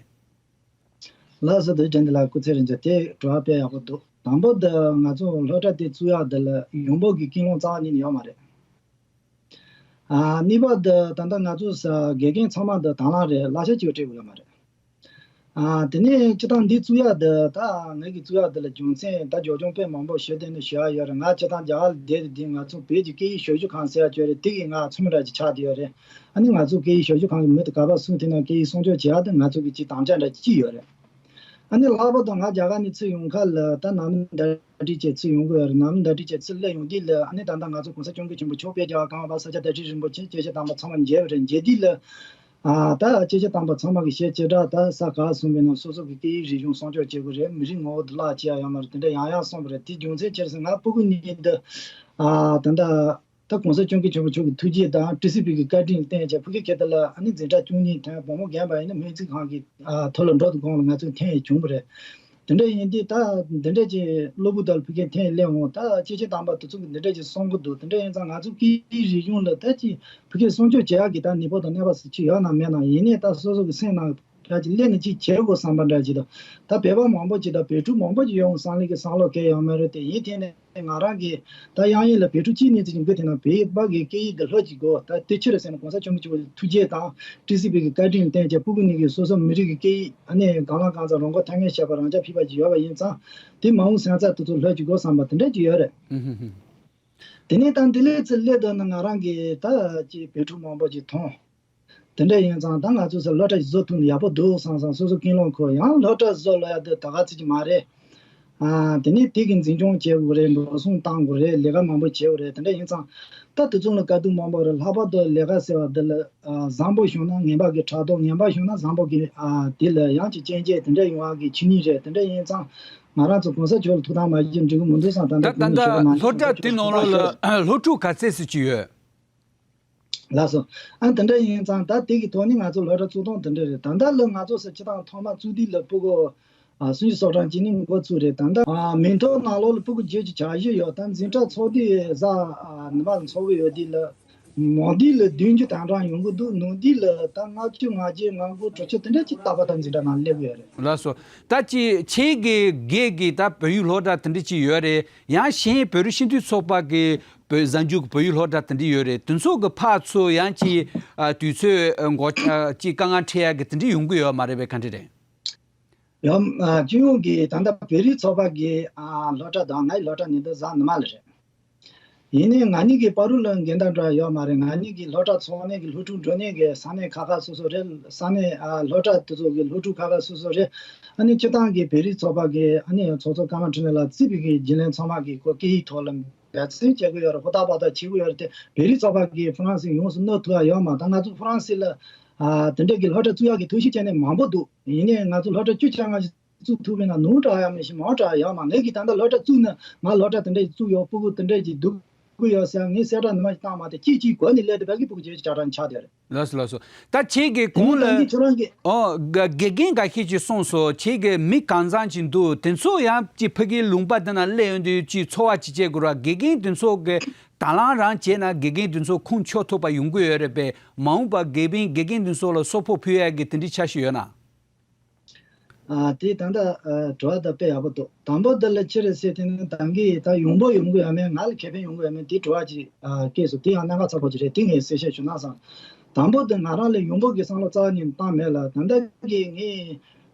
ལགས་སོ། དེ་དྲན་དེ་ལ་སྐུ་ཚེ་རིང་ཅག་དེ་དྲི་བ་དཔེ་ཡག་པོ་འདུག་དང་པོ་དེ་ང་ཚོ་སློབ་གྲྭ་དེ་བཙུགས་ཡག་དེ་ལ་ཡོང་འབབ་ཀྱི་ཀུན་སློང་རྩ་བ་ཉིད་ནས་ཡོད་མ་རེད། ཨ་གཉིས་པ་དེ་ད་ལྟ་ང་ཚོ་ས་དགེ་རྒན་ཚང་མ་དེ་དང་བླངས་རེད། གླ་ཆ་གཅིག་སྤྲད་དགོས་ཡོད་མ་རེད། ཨ་དེ་ནས་སྤྱིར་བཏང་འདི་བཙུགས་ཡག་འདི་ད་ངེད་ཀྱིས་བཙུགས་ཡག་འདི་ལ་རྒྱུ་མཚན་ད་རྒྱབ་ལྗོངས་དཔེ་མང་པོ་ཞུ་བསྡད་ནས་ཞུ་ཡག་ཡོད་རེད། ང་སྤྱིར་བཏང་རྒྱ་གར་ལ་བསྡད་དེ་འདི་ང་ཚོ་བོད་ཀྱི་སྐད་ཡིག་ཞབས་ཞུ་ཁང་ཟེར་ཡག་ཅིག་ཡོད་རེད། དེ་གི་ང་ཚོགས་མི་འདྲ་ཅིག་ཆགས་བསྡད་ཡོད་རེད། ཨ་ནི་ང་ཚོ་སྐད་ཡིག་ཞབས་ཞུ་ཁང་གི་མི་དེ་ག་པར་སོང་དེ་ན་སྐད་ཡིག་སྲུང་སྐྱོབ་བྱེད་ཡག་དེ་ང་ཚོ་གི་ཅིག་དམ་བཅའ་འདྲ་ཅིག་ཡོད་རེད། ཨ་ནི་ལྷག་པར་དུ་ང་རྒྱ་གར་ནས་ཚུར་ཡོང་ཁ་ལ་ད་ནང་མི་ཟླ་སྒྲིལ་བྱས་ཚུར་ཡོང་གི་ཡོད་རེད། ནང་མི་ཟླ་སྒྲིལ་བྱས་ཚུར་སླེབས་ཡོང་དུས་ལ་ཨ་ནི་ད་ལྟ་ང་ཚོ་གོང་ས་སྐྱབས་མགོན་ཆེན་པོ་མཆོག་དཔལ་རྒྱལ་བ་གང་བ་ས་སྐྱ་བདེ་ཆེན་རིན་པོ་ཆེ་སྐྱེས་ཆེན་དམ་པ་ཚང་མ་མཇལ་བ་རེད། མཇལ་དུས་ལ་ཨ་ད་སྐྱེས་ཆེན་དམ་པ་ཚང་མ་གི་ཞལ་ལྕེ་དྲག་ད་ས་ག་གསུངས་པའི་ནང་སོ་སོ་གི་སྐད་ཡིག་རིག་གཞུང་སྲུང་སྐྱོབ་བྱེད་དགོས་རེད། མི་རིགས་ངོ་བོ་འདི་བརླག་བྱེད་ཡ་ཡོད་མ་རེད། དེ་འདྲ་ཡང་ཡང་གསུངས་པ་རེད། དེ་རྒྱུ་མཚན་ཅི་རེད་ཟེར་ང་སྤུ་གུ་གཉིས་འདི་ཨ་ད་ལྟ་ད་གོང་ས་སྐྱབས་མགོན་ཆེན་པོ་མཆོག་གི་ཐུགས་རྗེ་དང་ཊི་སི་པི་གི་བཀའ་དྲིན་བརྟེན་བྱས་ཕ་གི་ཁྱེད་དེ་ལ་ཨ་ནི་འཛིན་གྲྭ་བཅུ་གཉིས་ཐོན། བུ་མོ་རྒན་པ་ཡིན་ན་སྨན་རྩིས་ཁང་གི་ཨ་མཐོ་སློབ་འགྲོ་དུ་གོང་ལ་ང་ཚོས་འཐེན་ཡས་བྱུང་བ་རེད། དེ་འདྲ་ཡིན་དུས་ད་འདི་འདྲ་ཅིག་གློ་བུར་དུ་ཕ་གིར་འཐེན་སླེབས་འོང་། ད་སྐྱེས་ཆེན་དམ་པ་དེ་ཚོ་གི་འདི་འདྲ་ཅིག་གསུང་གི་འདུག་དེ་འདྲ་ཡིན་ཙང་ང་ཚོ་སྐད་ཡིག་རིག་གཞུང་ལ་ད་ཅིག་ཕ་གིར་སྲུང་སྐྱོབ་བྱེད་ཡག་གི་ད་ནུས་པ་དང་གནས་པ་སུ་ཅིག་ཡོད་ན་མེད་ན་ཡིན་ནའི་ད་སོ་སོ་གི་སེམས་ནང་ཕལ་ཆེར་སླེབས་ནས་ཅིག་བྱེད་དགོས་བསམ་པ་འདྲ་ཅིག་དང་། ད་བོད་པ་མང་པོ་ཅིག་དང་བོད་ཕྲུག་མང་པོ་ཅིག་ཡོང་བསམ་ལེ་གི་བསམ་བློ་གལ་ཡོད་མ་རེད་དེ། ཡིན་དེ་ནས་ང་རང་གིས་ད་དབྱངས་ཡིག་ལ་བོད་ཕྲུག་གཅིག་གཉིས་ཙམ་ཅིག་འབུལ་ཐུབ་ན་བོད་པ་གི་སྐད་ཡིག་འདི་ལྷོད་ཅིག་དགོས། ད་དེ་ཕྱིར་ཟེར་ན་གོང་ས་སྐྱབས་མགོན་ཆེན་པོ་ཐུགས་རྗེ་དང་ཊི་སི་པི་གི་བཀའ་དྲིན་བརྟེན་བྱས་སྤུ་གུ་གཉིས་ཀྱིས་སོ་སོ་མི་རིགས་ཀྱི་སྐད་ཡིག་ཨ་ནི་གང་ལ་གང་འཚམ་རང་མགོ་ཐོན་མཁན་བྱས་པ་རང་རྐྱ་འཕེར་བ་ཅིག་ཡོད་པ་ཡིན་ཙང་། དེ་མ་འོངས་སོན་རྩ་དེ་ཚོ་ལྷོད་ཅིག་དགོས་བསམ་པ་དེ་འདྲ་ཅིག་ཡོད་རེད། དེ་ནས་ད་འདི་ལས་ཚུར་སླེབས་འདོད་ན་ང་རང་གིས་ད་ཅིག་བོད་ཕྲུག་མང་པོ་ཅིག་མཐོང་། དེ་འདྲ་ཡིན་ཙང་ད་ང་ཚོ་ཚོ་སློབ་གྲྭ་ཞིག་བཟོ་ཐུབ་ན་ཡག་པོ་འདུག་བསམ་བསམ་སོ་སོ་ཀུན་སློང་འཁོར། ཡང་སློབ་གྲྭ་བཟོ་ལབ་ཡ་དེ་ད་ག་ཚོད་ཅིག་མ་རེད། ཨ་དེ་ནས་དེ་གི་འཛིན་སྐྱོང་བྱེད་དགོས་རེད། འགྲོ་སོང་གཏང་དགོས་རེད། ལས་ཀ་མང་པོ་བྱེད་དགོས་རེད། དེ་འདྲ་ཡིན་ཙང་ད་དེ་ཚོ་ལ་དཀའ་སྡུག་མང་པོ་རེད། ལྷག་པར་དུ་ལས་ཀ་ཟེར་བ་འདི་ལ་ཨ་བཟང་པོ་བྱུང་ན་ངན་པ་གི་ཕྲག་དོག་ངན་པ་བྱུང་ན་བཟང་པོ་གི་ཨ་དེ་ལ་ཡང་ཅིག་སྐྱོན་བརྗོད་དེ་འདྲ་ཡོང་བ་གི་ཆོས་ཉིད་རེད། དེ་འདྲ་ཡིན་ཙང་ང་རང་ཚོ་གོང་ས་མཆོག་ལ་ཐུགས་དམ་མ་བཞེས་འགྲིག་གི་མི་འདུག་བསམ། ད་ད་ལྟ་ད་ལྟ་སློབ་གྲྭ་དེ་ནང་ལོགས་ལ་སློབ་ཕྲུག་ག་ཚད་ཙམ་ཅིག་ཡོད། ལགས་སོ། ཨ་དེ་འདྲ་ཡིན་ཙང་ད་དེ་གི་ཐོག་ནས་ང་ཚོ་སློབ་གྲྭ་བཙུགས་སྟངས་དེ་འདྲ་རེད། ད་ལྟ་ལ་ང་ཚོ་སུ་སྤྱི་བཏང་ཐོག་མ་བཙུགས་དུས་ལ་སྤུ་གུ་ཨ་སུམ་ཅུ་སོ་གྲངས་ཅིག་ནས་འགོ་བཙུགས་རེད། ད་ལྟ་ཨ་མིང་ཐོ་ནང་ལོགས་ལ་སྤུ་གུ་བརྒྱད་ཅུ་གྱ་བཞི་ཡོད། ད་འཛིན་གྲྭ་ཚོགས་དུས་གཟའ་ཨ་ཉི་མ་ལ་འཚོགས་གི་ཡོད་དུས་ལ་མང་དུས་ལ་བདུན་ཅུ་དོན་གྲངས་ཡོང་གི་འདུག་ནུབ་དུས་ལ་ད་ལྔ་བཅུ་ང་བརྒྱད་ང་དགུ་དྲུག་ཅུ་དེ་འདྲ་ཅིག་རྟག་པར་ད་འཛིན་གྲྭ་ནང་སླེབས་ཡོད་རེད། ལགས་སོ། ད་ཅི་ཁྱེད་ཀྱི་སྒེར་གྱི་ད་བོད་ཡིག་སློབ་གྲྭ་དེ་འདྲ་ཅིག་ཡོད་རེད། ཡང་གཞན་བོད་རིགས་སྤྱི་མཐུན་ཚོགས་པ་གི་བོད་གཟའ་མཇུག་བོད་ཡིག་སློབ་གྲྭ་དེ་འདྲ་ཡོད་རེད། དེ་ཚོ་གི་ཕར་ཚུར་ཡང་ཅིག་ཨ་དུས་ཚོད་འགོར་ཨ་ཅིག་དཀའ་ངལ་འཕྲད་ཡ་གི་དེ་འདྲ་ཡོང་གི་ཡོད་མ་རེད་པས། ག་འདྲ་རེད། ཡང་ཨ་སྤྱི་ཡོངས་ཀྱི་ད་ལྟ་བོད་རིགས་ཚོགས་པ་གི་ཨ་སློབ་གྲྭ་དང་ངའི་སློབ་གྲྭ་གཉིས་དེ་གཟའ་ཉི་མ་ལ་རེད། ཡིན་ནའི་ང་གཉིས་ཀྱི་བར་དུ་ལ་འགལ་ཟླ་འདྲ་ཡོད་མ་རེད། ང་གཉིས་ཀྱི་སློབ་གྲྭ་ཚོགས་ནས་ཀྱི་སློབ་ཕྲུག་འགྲོ་ནས་ཀྱི་ས་གནས་ཁག་ཁག་སོ་སོ་རེད། ས་གནས་ཨ་སློབ་གྲྭ་དེ་ཚོ་གི་སློབ་ཕྲུག་ཁག་ཁག་སོ་སོ་རེད། ཨ་ནི་སྤྱི་བཏང་གི་བོད་རིགས་ཚོགས་པ་གི་ཨ་ནི་ཚོགས་གཙོ་ཀརྨ་འཕྲིན་ལས་ལགས་རྩིས་པའི་གི་རྒྱུན་ལས་ཚང་མ་གི་ཁོ་སྐད་ཡིག་ཐོག་ལ་འབད་བརྩོན་བྱེད་ཀྱི་ཡོད་རེད། ཧུར་ཐག་འབད་ཐག་བྱེད་ཀྱི་ཡོད་རེད་དེ། བོད་རིགས་ཚོགས་པ་གི་ཧྥ་རན་སི་ཡོངས་སུ་གནོན་ཐུབ་ཡ་ཡོད་མ། ད་ང་ཚོ་ཧྥ་རན་སི་ལ་ ཨ་དེ་འདྲས་ཀྱི་སློབ་གྲྭ་བཙུགས་ཡག་གི་ཐབས་ཤེས་བྱས་ནས་མང་པོ་འདུག་ཡིན་ནའི་ང་ཚོ་སློབ་གྲྭ་བཅུ་ཆ་ལྔ་ཞིག་བཙུགས་ཐུབ་པ་ཡིན་ན་ཉུང་དྲགས་ཡག་མེད་ཤག་མང་དྲགས་ཡག་མ། ངེད་ཀྱིས་ད་ལྟ་སློབ་གྲྭ་བཙུགས་ན་ང་སློབ་གྲྭ་དེ་འདྲས་ཀྱི་བཙུགས་ཡོད། སྤུ་གུ་དེ་འདྲས་ཀྱི་སྡུག་གི་ཡོད་ཟེར་ངས་གསལ་བསྒྲགས་ནི་མ་ཞིག་བཏང་མ་དེ་གཅིག་གཅིག་གོ་ནས་སླེབས་དེ་བས་ཀྱི་སྤུ་གུ་བརྗེ་ཆ་གྲངས་ཆགས་བསྡད་རེད། ལགས་སོ་ལགས་སོ། ད་ཁྱེད་ཀྱི་དེ་གོང་ནས་ལ་ད་ངས་ཁྱོད་རང་གི་ཨོ་དགེ་དགེ་རྒན་འགའ་ཤས་ཀྱིས་གསུངས་སོང་། ཁྱེད་ཀྱི་མི་གང་ཚང་ཅིག་འདུག་དེ་ཚོ་ཡང་ཅིག་ཕ་གིའི་ལུང་པ་དེ་ན་སླེབས་ཡོང་དུས་ཅིག་འཚོ་བ་ཅིག་བྱེད་དགོས་ར། དགེ་རྒན་དེ་ཚོ་གི་དང་བླངས་རང་བྱས་ན་དགེ་རྒན་དེ་ཚོ་ཁུངས་འཁྱོལ་ཐུབ་པ་ཡོང་གི་ཡོད་རེད་པས། མ་འོངས་པ་དགེ་རྒན་དགེ་རྒན་དེ་ཚོ་ལ་གསོལ་ཕོགས་ཕུལ་ཡག་གི་དེ་འདྲའི་འཆར་གཞི་ཡོད་ན། ཨ་དེ་ད་ལྟ་ཨ་དྲི་བ་ད་དཔེ་ཡག་པོ་འདུག་དང་པོ་འདི་ལ་ཅི་རེད་ཟེར་དེ་ནི་ད་གིན་ད་ཡོང་འབབ་ཡོང་གི་ཡོད་མེད་ང་ལ་ཁེ་ཕན་ཡོང་གི་ཡོད་མེད་དེ་དྲི་བ་ཅིག་ཨ་སྐྱེས་སོང་། དེ་ཡང་གནད་འགག་ཚ་པོ་ཅིག་རེད། དེ་ངས་གསལ་བཤད་ཞུ་ན་བསམ། དང་པོ་འདི་ང་རང་ལ་ཡོང་འབབ་ཀྱི་བསམ་བློ་རྩ་བ་ནས་བཏང་མེད་ལ། ད་ལྟ་གི་ངས་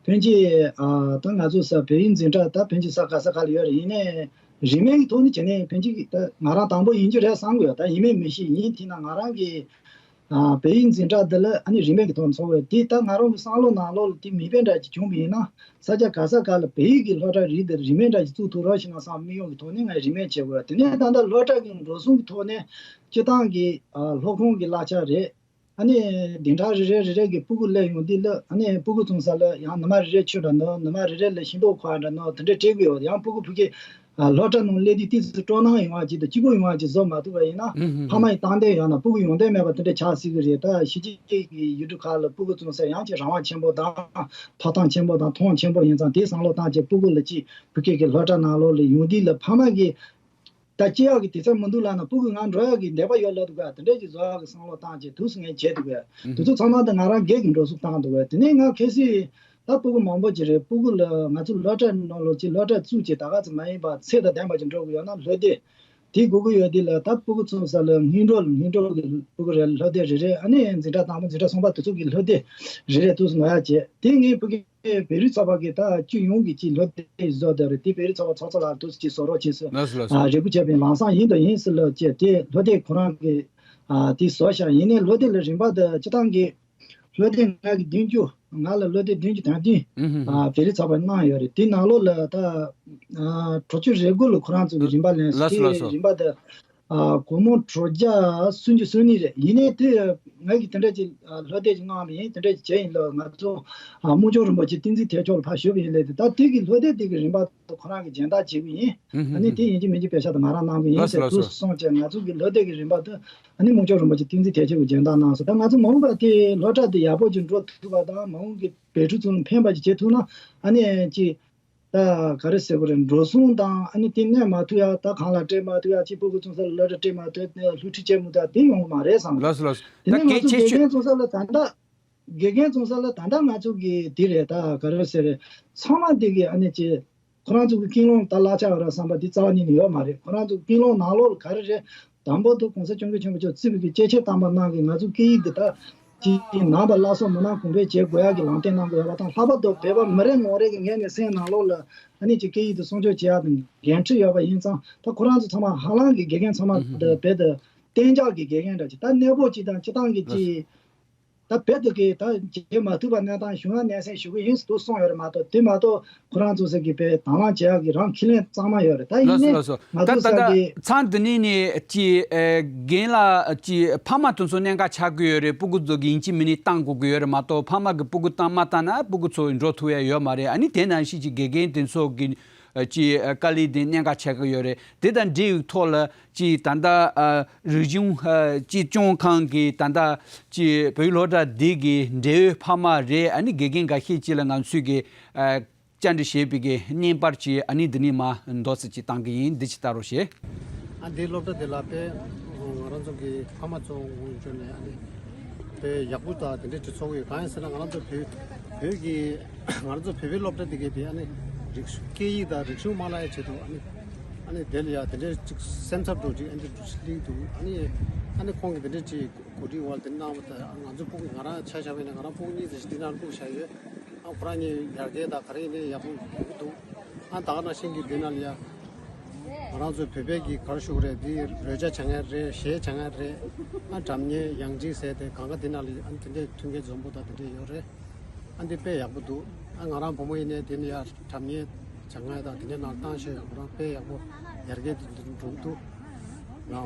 ཕན་ཆད་ཨ་ད་ང་ཚོ་ས་བོད་ཡིག་འཛིན་གྲྭ་ད་ཕན་ཆད་ས་ག་ས་ག་ལ་ཡོད་རེད། ཡིན་ནའི་རིན་མེད་ཀྱི་ཐོག་ནས་བྱས་ནས་ཕན་ཆད་ད་ང་རང་དང་པོ་ཡིན་རྒྱུ་རེད་བསམ་གི་ཡོད། ད་ཡིན་མིན་མི་ཤེས། ཡིན་དེ་ན་ང་རང་གི་ཨ་བོད་ཡིག་འཛིན་གྲྭ་འདི་ལ་ཨ་ནི་རིན་མེད་ཀྱི་ཐོག་འཚོགས་པས། དེ་ད་ང་རང་གི་བསམ་བློ་ནང་ལོགས་ལ་དེ་མིག་དཔེ་འདྲ་ཅིག་བྱུང་བ་ཡིན་ན་ས་ཆ་ག་ས་ག་ལ་བོད་ཡིག་གི་སློབ་གྲྭ་རིགས་འདི་རིན་མེད་འདྲ་ཅིག་བཙུགས་ཐུབ་རོགས་ཞེས་ན་བསམ་དམིགས་ཡུལ་གྱི་ཐོག་ནས་ངས་རིན་མེད་བྱེད་དགོས། དེ་ནས་ད་ལྟ་སློབ་གྲྭ་གི་འགྲོ་སོང་གི་ཐོག་ནས་སྤྱི་བཏང་གི་ཨ་སློབ་ཁང་གི་གླ་ཆ་རེད། ཨ་ནི་བདུན་ཕྲག་རེ་རེ་རེ་རེ་གི་སྤུ་གུ་སླེབས་ཡོང་དུས་ལ་ཨ་ནི་སྤུ་གུ་བཙོང་ས་ལ་ཡང་ཉི་མ་རེ་རེ་ཆུ་འདྲ་འདུག་ཉི་མ་རེ་རེ་ལ་ཤིང་ཏོག་ཁོག་འདྲ་འདུག་དེ་འདྲ་སྤྲད་དགོས་ཡོད། ཡང་སྤུ་གུ་ཕ་གི་ཨ་སློབ་གྲྭ་ནང་སླེབས་དུས་ཏོག་ཙམ་སྤྲོ་སྣང་ཡོང་བ་ཅིག་དང་སྐྱིད་པོ་ཡོང་བ་ཅིག་བཟོ་མ་ཐུབ་པ་ཡིན་ན་ཨུ་ཧུ། ཕ་མ་ཡི་སྟངས་འདི་ཡང་ན་སྤུ་གུ་ཡོང་དོན་མེད་པ་དེ་འདྲ་ཆགས་སྲིད་ཀྱི་རེད། ད་གཞིས་བྱེས་ཀྱི་ཡུལ་གྲུ་ཁག་ལ་སྤུ་གུ་བཙོང་ས་ཡང་ཅིག་རང་དབང་ཆེན་པོ་དང་ཐོབ་ཐང་ཆེན་པོ་དང་མཐོང་ཆེན་པོ་ཡིན་ཙང་དེ་བསམ་བློ་བཏང་བྱས་སྤུ་གུ་ལ་ཅིག་ཕ་གི་གི་སློབ་གྲྭ་ནང་ལོགས་ལ་ཡོང་དུས་ལ་ཕ་མ་གི་ད་སྐྱེ་ཡག་གི་དུས་ཚོད་མི་འདུག་ལབ་ན་སྤུ་གུ་ང་འགྲོ་ཡག་གི་འདོད་པ་ཡོད་ལབ་འདུག་ག་དེ་འདྲས་ཀྱི་བཟོ་ཡག་གི་བསམ་བློ་བཏང་བྱས་དུས་སུ་ངས་བྱས་འདུག་ག་དུས་ཚོད་ཚང་མ་དེ་ང་རང་སྒེར་གྱི་འགྲོ་སོང་བཏང་འདུག་ག་དེ་ནས་ང་གལ་སྲིད་ད་སྤུ་གུ་མང་པོ་ཅིག་རེད། སྤུ་གུ་ལ་ང་ཚོ་སློབ་གྲྭ་ནང་ལོགས་ཅིག་སློབ་གྲྭ་བཙུགས་བྱས་ད་ག་ཙམ་མ་ཡིན་པ་ཚད་དང་ལྡན་པ་ཅིག་འགྲོ་དགོས་ཡོད་ན་སློབ་དེབ་དེ་དགོས་ཀྱི་ཡོད། དེ་ལ་ད་སྤུ་གུ་བཙུན་ས་ལ་སྔོན་འགྲོ་ལ་སྔོན་འགྲོ་གི་སྤུ་གུ་རེད། སློབ་དེབ་རེ་རེ་ཨ་ནི་འཛིན་གྲྭ་དང་པོ་འཛིན་གྲྭ་གསུམ་པ་དེ་ཚོ་གི་སློབ་དེབ་རེ་རེ་དུས་སུ་ནོར་ཡག་བྱས་དེ་ངས་ཕ་གི་བོད་རིགས་ཚོགས་པ་གིས་ད་སྤྱི་ཡོངས་ཀྱི་ཅིག་སློབ་དེབ་བཟོ་བསྡད་རེད། དེ་བོད་རིགས་ཚོགས་པ་ཚོགས་གཙོ་ལགས་དུས་སུ་ཅིག་བཟོ་རོགས་བྱས་ཟེར། ལགས་སོ་ལགས་སོ། ཨ་རེ་སྐུལ་བྱས་པའི་ལམ་སང་ཡིན་དང་ཡིན་ཟེར་ལབ་བྱས་དེ་སློབ་དེབ་ཁོ་རང་གིས་ཨ་དེ་བཟོ་བཞག་ཡིན་ནའི་སློབ་དེབ་ལ་རིན་པ་དང་སྤྱི་བཏང་གི་སློབ་དེབ་ང་གི་བདུན་ཅུ་ང་ལ་སློབ་དེབ་བདུན་ཅུ་དོན་བདུན་ཨུ་ཧུ་ཧུ། ཨ་བོད་རིགས་ཚོགས་པ་གནང་ཡོད་རེད། དེ་ནང་ལོགས་ལ་ད་ཨ་དྲུག་ཅུ་རེ་དགུ་ལ་ཁོ་རང་ཚོ་གི་རིན་པ་ལེན་ཟེར། ལགས་སོ་ལགས་དེ་སོ། རིན་པ་དང་ཨ་སྒོར་མོ་དྲུག་བརྒྱ་སུམ་ཅུ་སོ་གཉིས་རེད། ཡིན་ནའི་དེ་ང་གིས་དེ་འདྲ་ཅིག་ཨ་སློབ་དེབ་ཅིག་མངགས་པ་ཡིན། དེ་འདྲ་ཅིག་བྱས་ཡིན་ལ་ང་ཚོ་ཨ་དམུ་མཆོག་རིན་པོ་ཆེ་བསྟན་འཛིན་ཐེག་མཆོག་ལ་ཕར་ཞུས་པ་ཡིན་ལས་དེ་ད་དེ་གི་སློབ་དེབ་དེ་གི་རིན་པ་དེ་ཁོ་རང་གིས་སྦྱིན་བདག་བྱེད་ཀྱི་ཡིན། ཨ་ནི་དེ་ཡིན་གཅིག་མིན་གཅིག་པེ་ཤག་དེ་ང་རང་གནང་གི་ཡིན་ཟེར་དུས་སུ་སོང་བྱས་ང་ཚོ་གི་སློབ་དེབ་ཀྱི་རིན་པ་དེ་ཨ་ནི་དམུ་མཆོག་རིན་པོ་ཆེ་བསྟན་འཛིན་ཐེག་མཆོག་གིས་སྦྱིན་བདག་གནང་སོང་། ད་ང་ཚོ་མ་འོངས་པ་དེ་སློབ་གྲྭ་དེ་ཡག་པོ་ཅིག་འགྲོ་ཐུབ་པ་དང་མ་འོངས་ཀྱི་བོད་ཕྲུག་ཚོ་ལ་ཕན་པ་ཅིག་བྱེད་ཐུབ་ན་ཨ་ནི་ཅིག་ད་ག་རེ་ཟེར་དགོས་རེད། འགྲོ་སོང་དང་ཨ་ནི་དེ་གནས་མ་ཐུབ་ཡ། ད་གང་ལ་སྤྲད་མ་ཐུབ་ཡ། ཅིག་སྤུ་གུ་བཙུན་ས་ལ་སློབ་གྲྭ་སྤྲད་མ་ཐུབ། སློབ་ཁྲིད་བྱེད་མི་ཐུབ་ཡ་དེ་ཡོང་གི་མ་རེད་བསམ། ལགས་སོ་ལགས་སོ། དེ་ད་ནས་ང་གལ་ཆེ་ཚོ་ཤོས། དགེ་རྒན་བཙུན་ས་ལ་ད་ལྟ་དགེ་རྒན་བཙུན་ས་ལ་ད་ལྟ་ང་ཚོ་གི་དེ་རེད། ད་ག་རེ་ཟེར་རེད། ཚང་མ་དེ་གི་ཨ་ནི་ཅིག་ཁོ་རང་ཚོ་གི་ཀུན་སློང་ད་གླ་ཆ་ཡོད་ར་བསམ་པ་དེ་རྩ་བ་ཉིད་ནས་ཡོད་མ་རེད། ཁོ་རང་ཚོ་གི་ཀུན་སློང་ནང་ལོགས་ལ་ག་རེ་རེད། དང་པོ་དུ་གོང་ས་སྐྱབས་མགོན་ཆེན་པོ་མཆོག་བརྩི་བའི་གི་སྐྱེས་ཆེན་དམ་པ་རྣམས་ཀྱིས་ང་ཚོ་སྐད་ཡིག་འདི་དག་ཅིག་ནང་པ་བླ་སྲོག་མི་ནང་གོང་འཕེལ་བྱེད་དགོས་ཡག་གི་ལམ་སྟོན་གནང་དགོས་ཡོད་པ་དང་། ལྷག་པར་དུ་བོད་པ་མི་རེ་ངོ་རེ་གི་ངོས་ནས་སེམས་ནང་ལོགས་ལ་ཨ་ནི་ཅིག་སྐད་ཡིག་འདི་སྲུང་སྐྱོབ་བྱེད་ཡག་དང་འགན་འཁྲི་ཡོད་པ་ཡིན་ཙང་། ད་ཁོ་རང་ཚོ་ཚང་མ་ཧ་ལམ་གི་དགེ་རྒན་ཚང་མ་འདི་བོད་དུ་གཏན་འཇགས་ཀྱི་དགེ་རྒན་འདྲ་ཅིག་ད་གནས་སྤོ་ཅིག་དང་སྤྱི་བཏང་གི་ཅིག་ད་བོད་དུ་གི་ད་བྱེད་མ་ཐུབ་པ་གནས་སྟངས་བྱུང་ན་སྙན་སེང་ཞུ་གི་ཡིན་ཟེར་དུ་གསུངས་ཡོད་རེད་མ་གཏོགས། དེ་མ་གཏོགས་ཁོ་རང་ཚོ་ཟེར་གི་བོད་དང་བླངས་བྱེད་ཡག་གི་རང་ཁས་ལེན་གཙང་མ་ཡོད་རེད། ད་ཡིན་ལགས་སོ་ནའི་ལགས་སོ། ང་ད་ཚོ་ད་ས་ད་གི་ཚང་འདི་ནས་ནི་ཅི་ཨེ་རྒན་ལགས་ཅི་ཕ་མ་དེ་ཚོ་གནད་འགག་ཆགས་ཀྱི་ཡོད་རེད། སྤུ་གུ་ཚོ་གི་ཡིན་གཅིག་མིན་གཅིག་བཏང་དགོས་ཀྱི་ཡོད་རེད་མ་གཏོགས། ཕ་མ་གི་སྤུ་གུ་བཏང་མ་བཏང་ན་སྤུ་གུ་ཚོ་འགྲོ་ཐུབ་ཡ་ཡོད་མ་རེད། ཨ་ནི་དེ་ནང་བཞིན་གྱི་དགེ་རྒན་དེ་ཚོ་གི་ཨ་ཅི་ཨ་དཀའ་ལས་དེ་གནད་འགག་ཆགས་ཀྱི་ཡོད་རེད། དེ་དང་འབྲེལ་བའི་ཐོག་ལ་ཅི་ད་ལྟ་ཨ་རིག་གཞུང་ཨ་ཅི་སྐྱོང་ཁང་གི་ད་ལྟ་ཅི་བོད་ཡིག་སློབ་གྲྭ་འདི་གི་འབྲེལ་ཡོད་ཕ་མ་རེད། ཨ་ནི་དགེ་རྒན་འགའ་ཤས་ཅིག་ལ་ང་ཚོས་གི་ཨ་བཅར་འདྲི་བྱས་པའི་གི་བརྙན་པར་ཅིག་ཨ་ནི་འདི་ནས་མར་འདོགས་སེ་ཅིག་བཏང་གི་ཡིན། འདི་ཅིག་ལྟ་རོགས་བྱེད། ཨ་འདི་སློབ་གྲྭ་འདི་ལ་དཔེ་ང་རང་ཚོ་གི་ཕ་མ་ཚོ་ངོས་བྱོན་ནས་ཨ་ནི་དཔེ་ཡག་པོ་དང་དེ་འདྲས་ཅིག་ཚོར་གི་ཡོད། གང་ཡིན་ཟེར་ན་ང་རང་ཚོ་བོད་བོད་ཀྱི་ང་རང་ཚོ་བོད་པའི་སློབ་གྲྭ་འདི་གའི་དེ་ཨ་ནི་རིག་སྐད་ཡིག་དང་རིག་གཞུང་མ་བརླག་ཡ་ཆེད་དུ་ཨ་ནི་ཨ་ནི་དེ་ལ་ཡ་དེ་འདྲས་ཅིག་སེམས་འཚབ་འགྲོ་ཅིག་ཨ་ནི་འདུག་སླེབས་འདུག་ཨ་ནི་ཨ་ནི་ཁོང་གིས་དེ་འདྲས་ཅིག་གོ་སྒྲིག་འོག་དེ་གནང་བ་དང་། ང་ཚོ་སྤུ་གུ་ང་རང་ཆ་བཞག་པ་ཡིན་ན་ང་རང་སྤུ་གུ་གཉིས་ཙམ་ཞིག་འདི་ནང་བླུགས་བཞག་ཡོད། ཨ་ཁོ་རང་གཉིས་ཡར་རྒྱས་དང་ག་རེ་ཡིན་ནའི་ཡག་པོ་ཡོང་གི་འདུག་ཨ་ད་ག་ནང་བཞིན་གྱི་འདི་ནང་ལ་ཡ་ང་རང་ཚོའི་བོད་པའི་གི་ག་རེ་ཞུ་དགོས་རེད། འདི་རོལ་ཆ་བྱ་མཁན་རེད། གཞས་བྱ་མཁན་རེད། ཨ་སྒྲ་སྙན་ཡང་ཅིན་ཟེར་དེ་གང་ག་འདི་ནང་ལ་ཨ་དེ་འདྲའི་མཐུན་རྐྱེན་འཛོམས་པོ་དང་དེ་འདྲའི་ཡོད་རེད། ཨ་འདི་དཔེ་ཡག་པོ་འདུག་ཨ་ང་རང་བུ་མོ་ཡིན་ནའི་དེ་ནི་ཡ་སྒྲ་སྙན་བྱ་མཁན་དང་དེ་འདྲའི་ནང་བཏང་ཤོག་ཡ། ཁོ་རང་དཔེ་ཡག་པོ་ཡར་རྒྱས་འགྲོ་གི་འདུག་ང་འོ།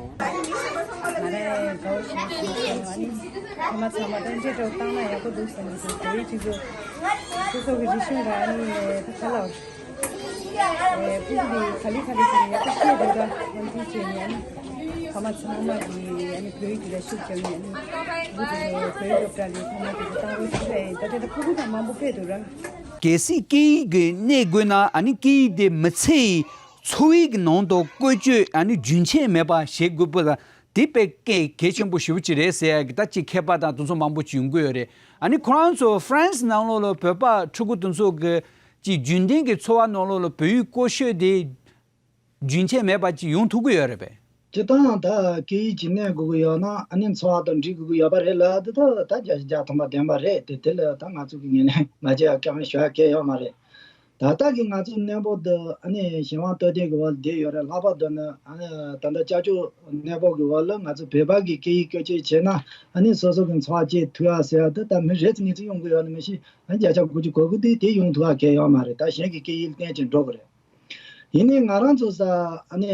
ང་རེ་གོ་ཤེས་ཤེས་ཨ་ནི་ ཕ་མ་ཚང་མ་དང་འབྲེལ་སྒྲོག་བཏང་ན་ཡག་པོ་འདུག་བསམ་གྱི་འདུག་དེ་རིང་ཁྱེད་ཚོ་སོ་སོ་གི་རིག་གཞུང་ག་ནི་ད་ག་ལ་བར་ཨེ་སྤུ་གུ་འདི་ག་ལེ་ག་ལེ་ཟེར་ནས་ཡག་པོ་ཤེས་དགོས་ད་ཡང་ཅི་བྱས་ནས་ཨ་ནི་ཕ་མ་ཚང་མ་གི་ཨ་ནི་བོད་ཡིག་འདི་ལ་ཤུགས་རྒྱབ་ནས་ཨ་ནི་སྤུ་གུ་ཚོ་བོད་ཡིག་སློབ་གྲྭ་ནས་ཕ་མ་གི་བཏང་རོགས་ཞུ་ལ་ཡིན། ད་དེ་ད་སྤུ་གུ་དང་མང་པོ་དཔེ་འདུག་ར། གལ་སྲིད་སྐད་ཡིག་གི་གནས་དགོས་ན་ཨ་ནི་སྐད་ཡིག་དེ་མི་ཚེ་ཡི་འཚོ་བའི་གི་ནང་དུ་བཀོལ་སྤྱོད་ཨ་ནི་རྒྱུན་ཆད་མེད་པ་བྱེད་དགོས་པ་དང་། དེ་དཔེ་གལ་གལ་ཆེན་པོ་ཞེ་པོ་ཅིག་རེད་ཟེར་ཡ་གི་ད་ཅིག་མཁས་པ་དང་དེ་ཚོ་མང་པོ་ཅིག་ཡོང་གི་ཡོད་རེད། ཨ་ནི་ཁོ་རང་ཚོ་ཧྥ་རན་སི་ནང་ལོགས་ལ་བོད་པ་ཕྲུ་གུ་དེ་ཚོ་གི་ཅིག་རྒྱུན་ལྡན་གྱི་འཚོ་བ་ནང་ལོགས་ལ་བོད་ཡིག་བཀོལ་སྤྱོད་དེ་རྒྱུན་ཆད་མེད་པ་ཅིག་ཡོང་ཐུབ་ཀྱི་ཡོད་རེད་པས། སྤྱིར་བཏང་ད་སྐད་ཡིག་ཅིག་གནས་དགོས་ཀྱི་ཡོད་ན་ཨ་ནི་འཚོ་བ་དང་འགྲིག་དགོས་ཀྱི་ཡོད་པ་རེད་ལ། དེ་ད་ད་བརྒྱ་ཆ་བརྒྱ་ཐམ་པ་བདེན་པ་རེད་དེ། དེ་ལ་ད་ང་ཚོ་གི་ངོས་ནས་མ་བརྗེད་ཡ་སྐྱོན་ཞུ་ཡ་གལ་ཡོད་མ་རེད། ད་ལྟ་གི་ང་ཚོ་གནས་བབ་འདི་ཨ་ནི་གཞན་དབང་སྟོབས་ལྡན་གྱི་འོག་ལ་བསྡད་ཡོད་རེད། ལྷག་པར་དུ་ནི་ཨ་ནི་ད་ལྟ་ཀྱག་ཀྱོག་གནས་བབ་ཀྱི་འོག་ལ་ང་ཚོ་བོད་པ་གི་སྐད་ཡིག་བཀོལ་སྤྱོད་བྱས་ན་ཨ་ནི་སོ་སོ་གི་འཚོ་བ་སྐྱེལ་ཐུབ་ཡ་ཟེར་ཡ་འདི་ད་མི་རེ་ཟུང་ངོས་ནས་ཡོང་གི་ཡོད་ནི་མི་ཤེས། ཨ་ནི་བརྒྱ་ཆ་དགུ་བཅུ་གོ་དགུ་དེ་དེ་ཡོང་ཐུབ་ཡ་གལ་ཡོད་མ་རེད། ད་གཞན་གྱི་སྐད་ཡིག་ལ་བརྟེན་བྱས་འགྲོ་གི་རེད། ཡིན་ནའི་ང་རང་ཚོ་ས་ཨ་ནི་